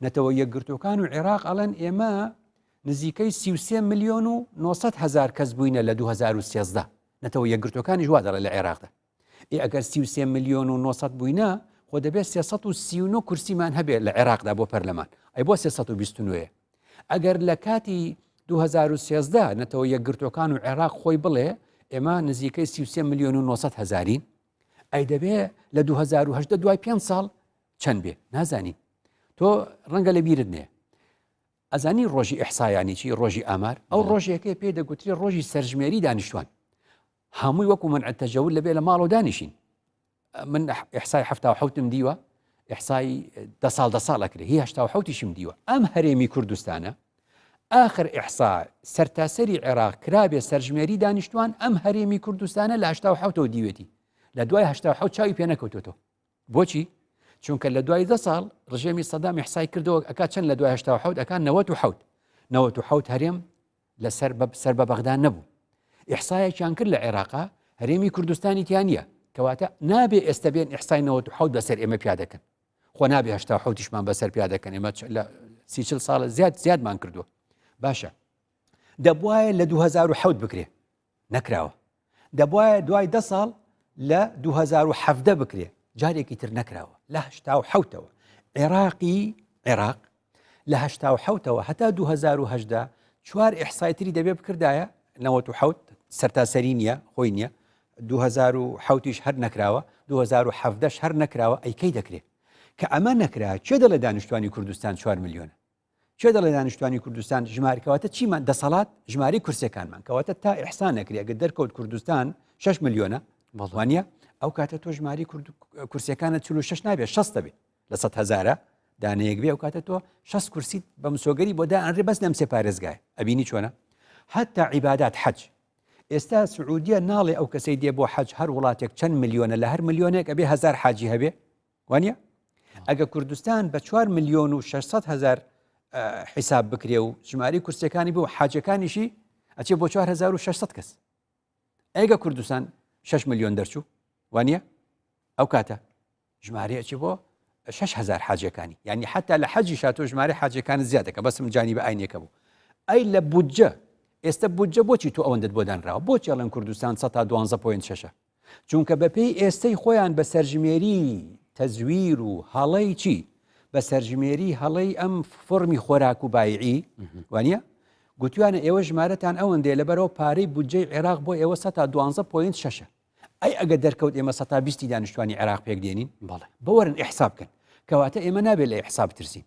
نەتەوە یەکگرتوەکان و عێراق ئەڵێن ئێمە نزیکەی 33 میلیۆن و 900 هزار کەس بووینە لە 2013 نەتەوە یەکگرتوەکانیش وا دەڵێ لە عێراقدا ئێ ئەگەر 33 میلیۆن و 900 بووینە خۆ دەبێت 339 کورسیمان هەبێت لە عێراقدا بۆ پەرلەمان ئەی بۆ 329 ئەگەر لە کاتی 2013 نەتەوە یەکگرتوەکان و عێراق خۆی بڵێ ئێمە نزیکەی 33 میلیۆن و 900 هزارین ئەی دەبێ لە 2010 دوای 5 ساڵ چەند بێ نازانین تۆ ڕەنگە لە بیرت نێ ئەزانی ڕۆژی ئیحسایانی چی ڕۆژی ئامار ئەو ڕۆژێکەی پێ دەگوتری ڕۆژی سەرژمێری دانیشتوان هەمووی وەکو منع تەجەول لەبێ لە ماڵەوە دانیشین من ئیحسای حەفتا و حەوتم دیوە ئیحسای دە ساڵ دە ساڵ ئەکرێ هی هەشتا و حەوتیشم دیوە ئەم هەرێمی کوردستانە ئاخر ئیحسا سەرتاسەری عێراق کرابێ سەرژمێری دانیشتوان ئەم هەرێمی کوردستانە لە هەشتا و حەوتەوە دیوێتی لە دوای هەشتا و حەوت چاوی پێ نەکەوتۆتەوە بۆچی؟ چونکە لە دوای دە ساڵ ڕژێمی سەدام ئیحسای کردەوە ئەک چەند لە دوای هەشتا و حەوت ئەک نەوەت و حەوت نەوەت و حەوت هەرێم لەسەر بە سەر بە بەغدا نەبوو ئیحسایەکیان کرد لە عێراقا هەرێمی کوردستانی تیا نییە کەواتە نابێ ئێستا بێن ئیحسای 97 بەسەر ئێمە پیادەکەن خۆ نابێ 87یشمان بەسەر پیادەکەن ئێمە لە سی چل ساڵە زیاد زیادمان کردووە باشە دەبواە لە 2007 بکرێ نەکراوە دەبواە دوای دە ساڵ لە 2017 بکرێ جارێکی تر نەکراوە لە 1970ەوە عێراقی عێراق لە 1970ەوە هەتا 2010 چوار ئیحسای تری دەبێ بکردایە 97 سەرتاسەری نییە خۆی نییە 2007یش هەر نەکراوە 2017 هەر نەکراوە ئەی کەی دەکرێت کە ئەمە نەکرا کێ دەڵێ دانیشتوانی کوردستان 4 میلیۆنە کێ دەڵێ دانیشتوانی کوردستان ژمار کەواتە چیمان دەسەڵات ژماری کورسەکانمان کەواتە تا ئیحسان نەکرێ ئەگەر دەرکەوت کوردستان 6 میلیۆنە بەڵوانە ئەو کاتە تۆ ژماری کورسەکانە 46 نابێت 60 دەبێت لە 100 هزارە دانەیەک بێ ئەو کاتە تۆ 60 کورسیت بە مسۆگەری بۆ دائەنرێ بەس لەم سێ پارێزگای ئەبینی چۆنە حتا عیبادات حەج ئێستا سعودیە ناڵێ ئەو کەسەی دێ بۆ حەج هەر وڵاتێک چەند ملیۆنە لە هەر ملیۆنێک ئەبێ هزار حاجی هەبێ وانە؟ ئەگە کوردستان بە 4 میلیۆن و 600 هزار حیساب بکرێ و ژمارەی کورسیەکانی بۆ حاجەکانیشی ئەچێ بۆ 4600 کەس ئەگە کوردستان 6 میلیۆن دەرچوو وانە ئەو کاتە ژمارەی ئەچێ بۆ 6هزار حاجەکانی یعنی حتا لە حەجی شاتۆ ژمارە حاجەکان زیادەکە بەسم جانی بە ئاینەکە بوو ئەی لە بودجە ئێستا بودجە بۆچی تۆ ئەوەندت بۆ دانراوە بۆچی ئەڵێن کوردستان 12.6 چونکە بەپێی ئێستەی خۆیان بە سەرژمێری تەزویر و هەڵەی چی؟ بە سەرژمێری هەڵەی ئەم فۆرمی خۆراک و بایعی وانە؟ گوتویانە ئێوە ژمارەتان ئەوەندەیە لەبەرەوە پارەی بودجەی عێراق بۆ ئێوە سەتا دوانزە point شەشە ئەی ئەگە دەرکەوت ئێمە سەتا بیستی دانیشتوانی عێراق پێک دێنین بەڵێ بەوەرن ئیحساب بکەن کەواتە ئێمە نابێت لە ئیحساب ترسین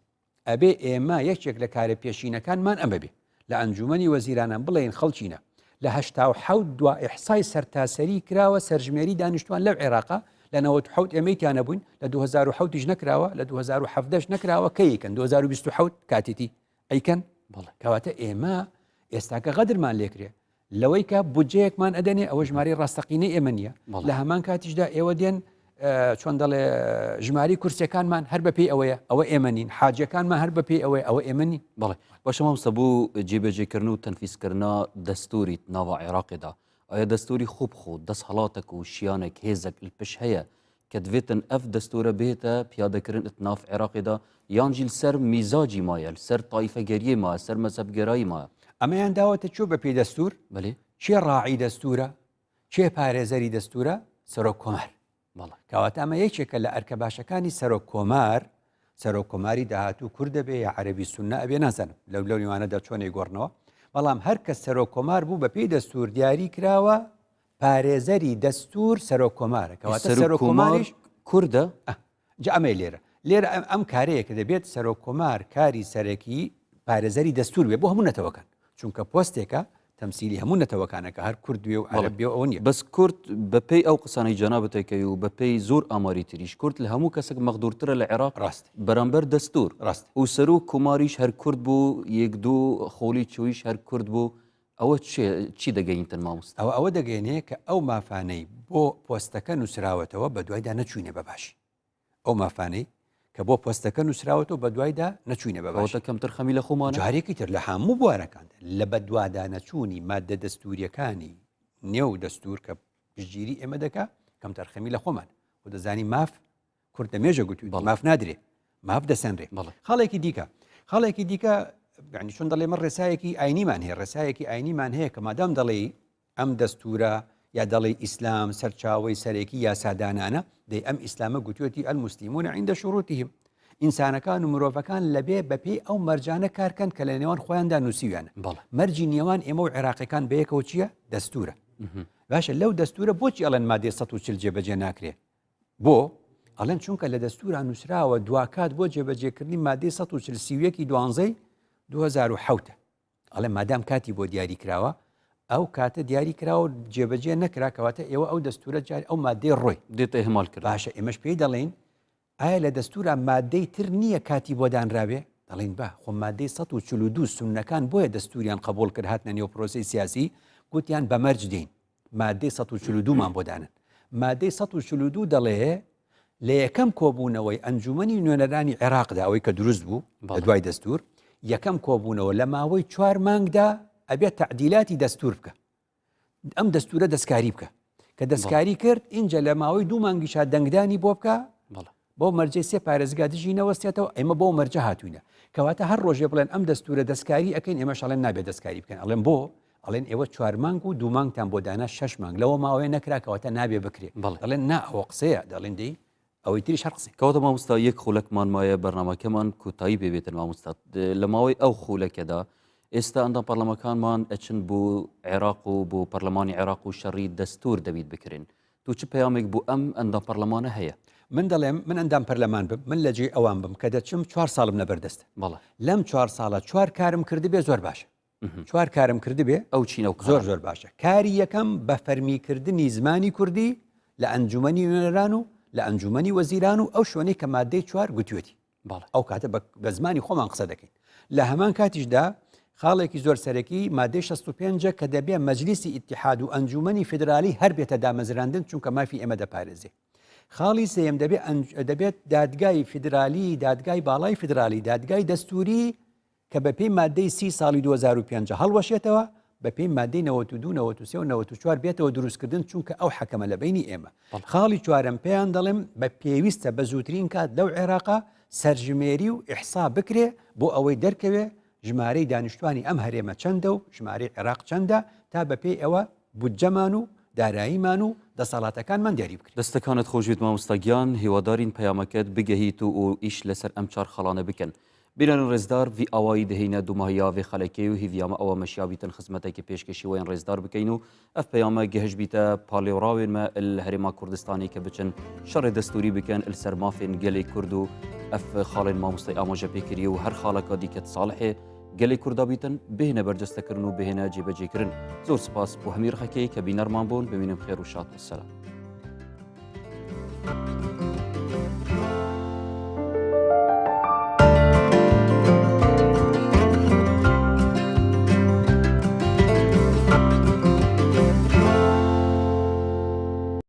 ئەبێ ئێمە یەکێک لە کارە پێشینەکانمان ئەمە بێ لە ئەنجومەنی وەزیرانان بڵێین خەڵکینە لە 87 دوا ئیحسای سەرتاسەری کراوە سەرژمێری دانیشتوان لەو عێراقا لە 97 ئێمەی تیا نەبووین لە 2007 یش نەکراوە لە 2017 نەکراوە کەیکەن 2027 کاتێتی ئەیکەن بەڵێ کەواتە ئێمە ئێستاکە غەدرمان لێکرێ لەوەی کە بودجەیەکمان ئەدەنێ ئەوە ژمارەی ڕاستەقینەی ئێمە نییە لە هەمان کاتیشدا ئێوە دێن چۆن دەڵێ ژماری کورسەکانمان هەر بەپی ئەوەیە ئەوە ئێمە نین حاجەکانمان هەر بەپی ئەوەی ئەوە ئێمە نین بەڵێ باشە مامۆستا بۆ جێبەجێکردن و تەنفیزکردنا دەستوری ناوە عێراقێدا ئایا دەستوری خوب خۆ دەسهڵاتەک و شیانێک هێزێک پش هەیە کە دڤێتن ئەڤ دەستوورە بێتە پیادەکردن ئت ناف عێراقێدا یان ژی لسەر میزاجی مایە لسەر تایفەگەریێ مایە سەر مەزهەبگەرایی مایە. ئەمەیان داوەتە کوێ بە پێی دەستوور؟ بەلێ. کێ ڕاعی دەستوورە؟ کێ پارێزەری دەستوورە؟ سەرۆک کۆمار. بەڵێ. کەواتە ئەمە یەکێکە لە ئەرکە باشەکانی سەرۆک کۆمار، سەرۆک کۆماری داهاتوو کورد دەبێ یا عەرەبی سوننە ئەبێ نازانم لەو لەو نێوانەدا چۆن ئەیگۆڕنەوە، بەڵام هەر کەس سەرۆک کۆمار بوو بە پێی دەستوور دیاری کراوە پارێزەری دەستور سەرۆک کۆمارە کەواتە سەرۆک کۆماریش کوردە جا ئەمەی لێرە لێرە ئەم کارەیە کە دەبێت سەرۆک کۆمار کاری سەرەکی پارێزەری دەستور بێ بۆ هەموو نەتەوەکان چونکە پۆستێکە تەمسیلی هەموو نەتەوەکانەکە هەر کورد بێ و عەرەب بێ ئەوە نییە بەس کورد بەپێی ئەو قسانەی جەنابتەکەی و بەپێی زۆر ئاماری تریش کورد لە هەموو کەسێک مەغدورترە لە عێراق ڕاست بەرامبەر دەستور ڕاست و سەرۆک کۆماریش هەر کورد بوو یەک دوو خۆلی چویش هەر کورد بوو ئەوە چی دەگەینتن مامۆستا؟ ئەوە ئەوە دەگەیەنێ کە ئەو مافانەی بۆ پۆستەکە نووسراوەتەوە بەدوایدا نەچووینە بە باشی. ئەو مافانەی کە بۆ پۆستەکە نووسراوەتەوە بەدوایدا نەچووینە بە باشی. کەواتە کەمتر خەمی لە خۆمانە؟ جارێکی تر لە هەموو بوارەکاندا لە بەدوادانەچوونی ماددە دەستوورییەکانی نێو دەستوور کە پشتگیری ئێمە دەکا کەمتەرخەمی لە خۆمان. خۆ دەزانی ماف کورد لە مێژە گوتووی ماف نادرێ ماف دەسەنرێ خاڵێکی دیکە خاڵێکی دیکە یعنی چۆن دەڵێ من ڕێسایەکی ئاینیمان هەیە ڕێسایەکی ئاینیمان هەیە کە مادام دەڵێ ئەم دەستورە یا دەڵێ ئیسلام سەرچاوەی سەرەکی یاسادانانە دەی ئەم ئیسلامە گوتوێتی المسلمون عند شروطهم ئینسانەکان و مرۆڤەکان لەبێ بەپێی ئەو مەرجانە کارکەن کە لە نێوان خۆیاندا نووسیویانە مەرجی نێوان ئێمە و عێراقیەکان بەیەکەوە چییە دەستورە باشە لەو دەستورە بۆچی ئەڵێن مادەی 140 جێبەجێ ناکرێ بۆ؟ ئەڵێن چونکە لە دەستورا نووسراوە دواکات بۆ جێبەجێکردنی مادەی 140 31 دوانزەی 2007 ئەڵێ مادام کاتی بۆ دیاری کراوە ئەو کاتە دیاری کراوە جێبەجێ نەکرا کەواتە ئێوە ئەو دەستورە جاری ئەو مادەی ڕۆی دێتە ئیهمال کرد باشە ئێمەش پێی دەڵێین ئایا لە دەستورا مادەی تر نییە کاتی بۆ دانراوێ دەڵێن بە خۆ مادەی 142 سوننەکان بۆیە دەستوریان قبول کرد هاتنە نێو پرۆسەی سیاسی گوتیان بە مەرج دێین مادەی 142 مان بۆ دانن. مادەی 142 دەڵێ لە یەکەم کۆبوونەوەی ئەنجومەنی نوێنەرانی عێراقدا ئەوەی کە دروست بوو لە دوای دەستور یەکەم کۆبوونەوە لە ماوەی چوار مانگدا ئەبێت تەعدیلاتی دەستور بکە ئەم دەستورە دەستکاری بکە کە دەستکاری کرد ئینجا لە ماوەی دوو مانگیشا دەنگدانی بۆ بکە بەو مەرجەی سێ پارێزگا دژی نەوەستێتەوە، ئێمە بەو مەرجە هاتووینە. کەواتە هەر ڕۆژێ بڵێن ئەم دەستوورە دەستکاری ئەکەین، ئێمەش ئەڵێن نابێت دەستکاری بکەن. ئەڵێن بۆ؟ ئەڵێن ئێوە چوار مانگ و دوو مانگتان بۆ دانا، شەش مانگ لەوە ماوەیە نەکرا، کەواتە نابێ بکرێ. دەڵێن نا ئەوە قسەیە، دەڵێن دەی ئەوەی تریش هەر قسەیە. کەواتە مامۆستا یەک خولەکمان مایە بەرنامەکەمان کۆتایی پێ بێتن مامۆستا لە ماوەی ئەو خولەکەدا ئێستا ئەندام پەرلەمەکانمان ئەچن بۆ عێراق و بۆ پەرلەمانی عێراق و شەڕی دەستور دەبیت بکرێن تۆ چ پەیامێک بۆ ئەم ئەندام پەرلەمانە هەیە؟ من دەڵێم من ئەندام پەرلەمان بم، من لە جێی ئەوان بم کە دەچم چوار ساڵم لەبەر دەستە. بەڵێ. لەم چوار ساڵە چوار کارم کردبێ زۆر باشە. چوار کارم کردبێ ئەو چین ئەو زۆر زۆر باشە. کاری یەکەم بە فەرمیکردنی زمانی کوردی لە ئەنجومەنی نوێنەران و لە ئەنجومەنی وەزیران و ئەو شوێنەی کە مادەی چوار گوتوێتی. بەڵێ. ئەو کاتە بە زمانی خۆمان قسە دەکەین. لە هەمان کاتیشدا خاڵێکی زۆر سەرەکی مادەی 65 کە دەبێ مەجلیسی ئیتیحاد و ئەنجومەنی فیدرالی هەر بێتە دامەزراندن چونکە مافی ئێمە دەپارێزێ. خاڵی سێیەم دەبێت دەبێت دادگای فیدرالی، دادگای باڵای فیدرالی، دادگای دەستووری کە بەپێی مادەی سی ساڵی 2005 هەڵوەشێتەوە، بەپێی مادەی 92، 93 و 94 بێتەوە دروستکردن چونکە ئەو حەکەمە لە بەینی ئێمە. خاڵی چوارەم پێیان دەڵێم بە پێویستە بە زووترین کات لەو عێراقە سەرژمێری و ئیحسا بکرێ بۆ ئەوەی دەرکەوێ ژمارەی دانیشتوانی ئەم هەرێمە چەندە و ژمارەی عێراق چەندە تا بەپێی ئەوە بودجەمان و داراییمان و دەسەڵاتەکانمان دیاری بکرێت. دەستەکانت خۆشبێت مامۆستا گیان، هیوادارین پەیامەکەت بگەهیت و و ئیش لەسەر ئەم چار خاڵانە بکەن. بینەرن ڕێزدار ڤی ئاوایی دهینە دوماهیا ڤێ خەلەکێ و هیڤیامە ئەوە مەشیا بیتن خزمەتەکی پێشکەشی وەین ڕێزدار بکەین و ئەف پەیامە گهش بیتە پالێوڕاوێن مە ال هەرێما کوردستانی کە بچن شەڕێ دەستوری بکەن ال سەر مافێن گەلێ کورد و ئەف خاڵێن مامۆستای ئاماژە پێ کریە و هەر خاڵەکا دیکەت ساڵحێ گەلێ کوردا بیتن بهێنە بەرجەستەکردن و بهێنە جێبەجێکردن زۆر سپاس بۆ هەمی ڕخەکەی کە بینەرمان بوون بمینم خێر و شاد وسەلام.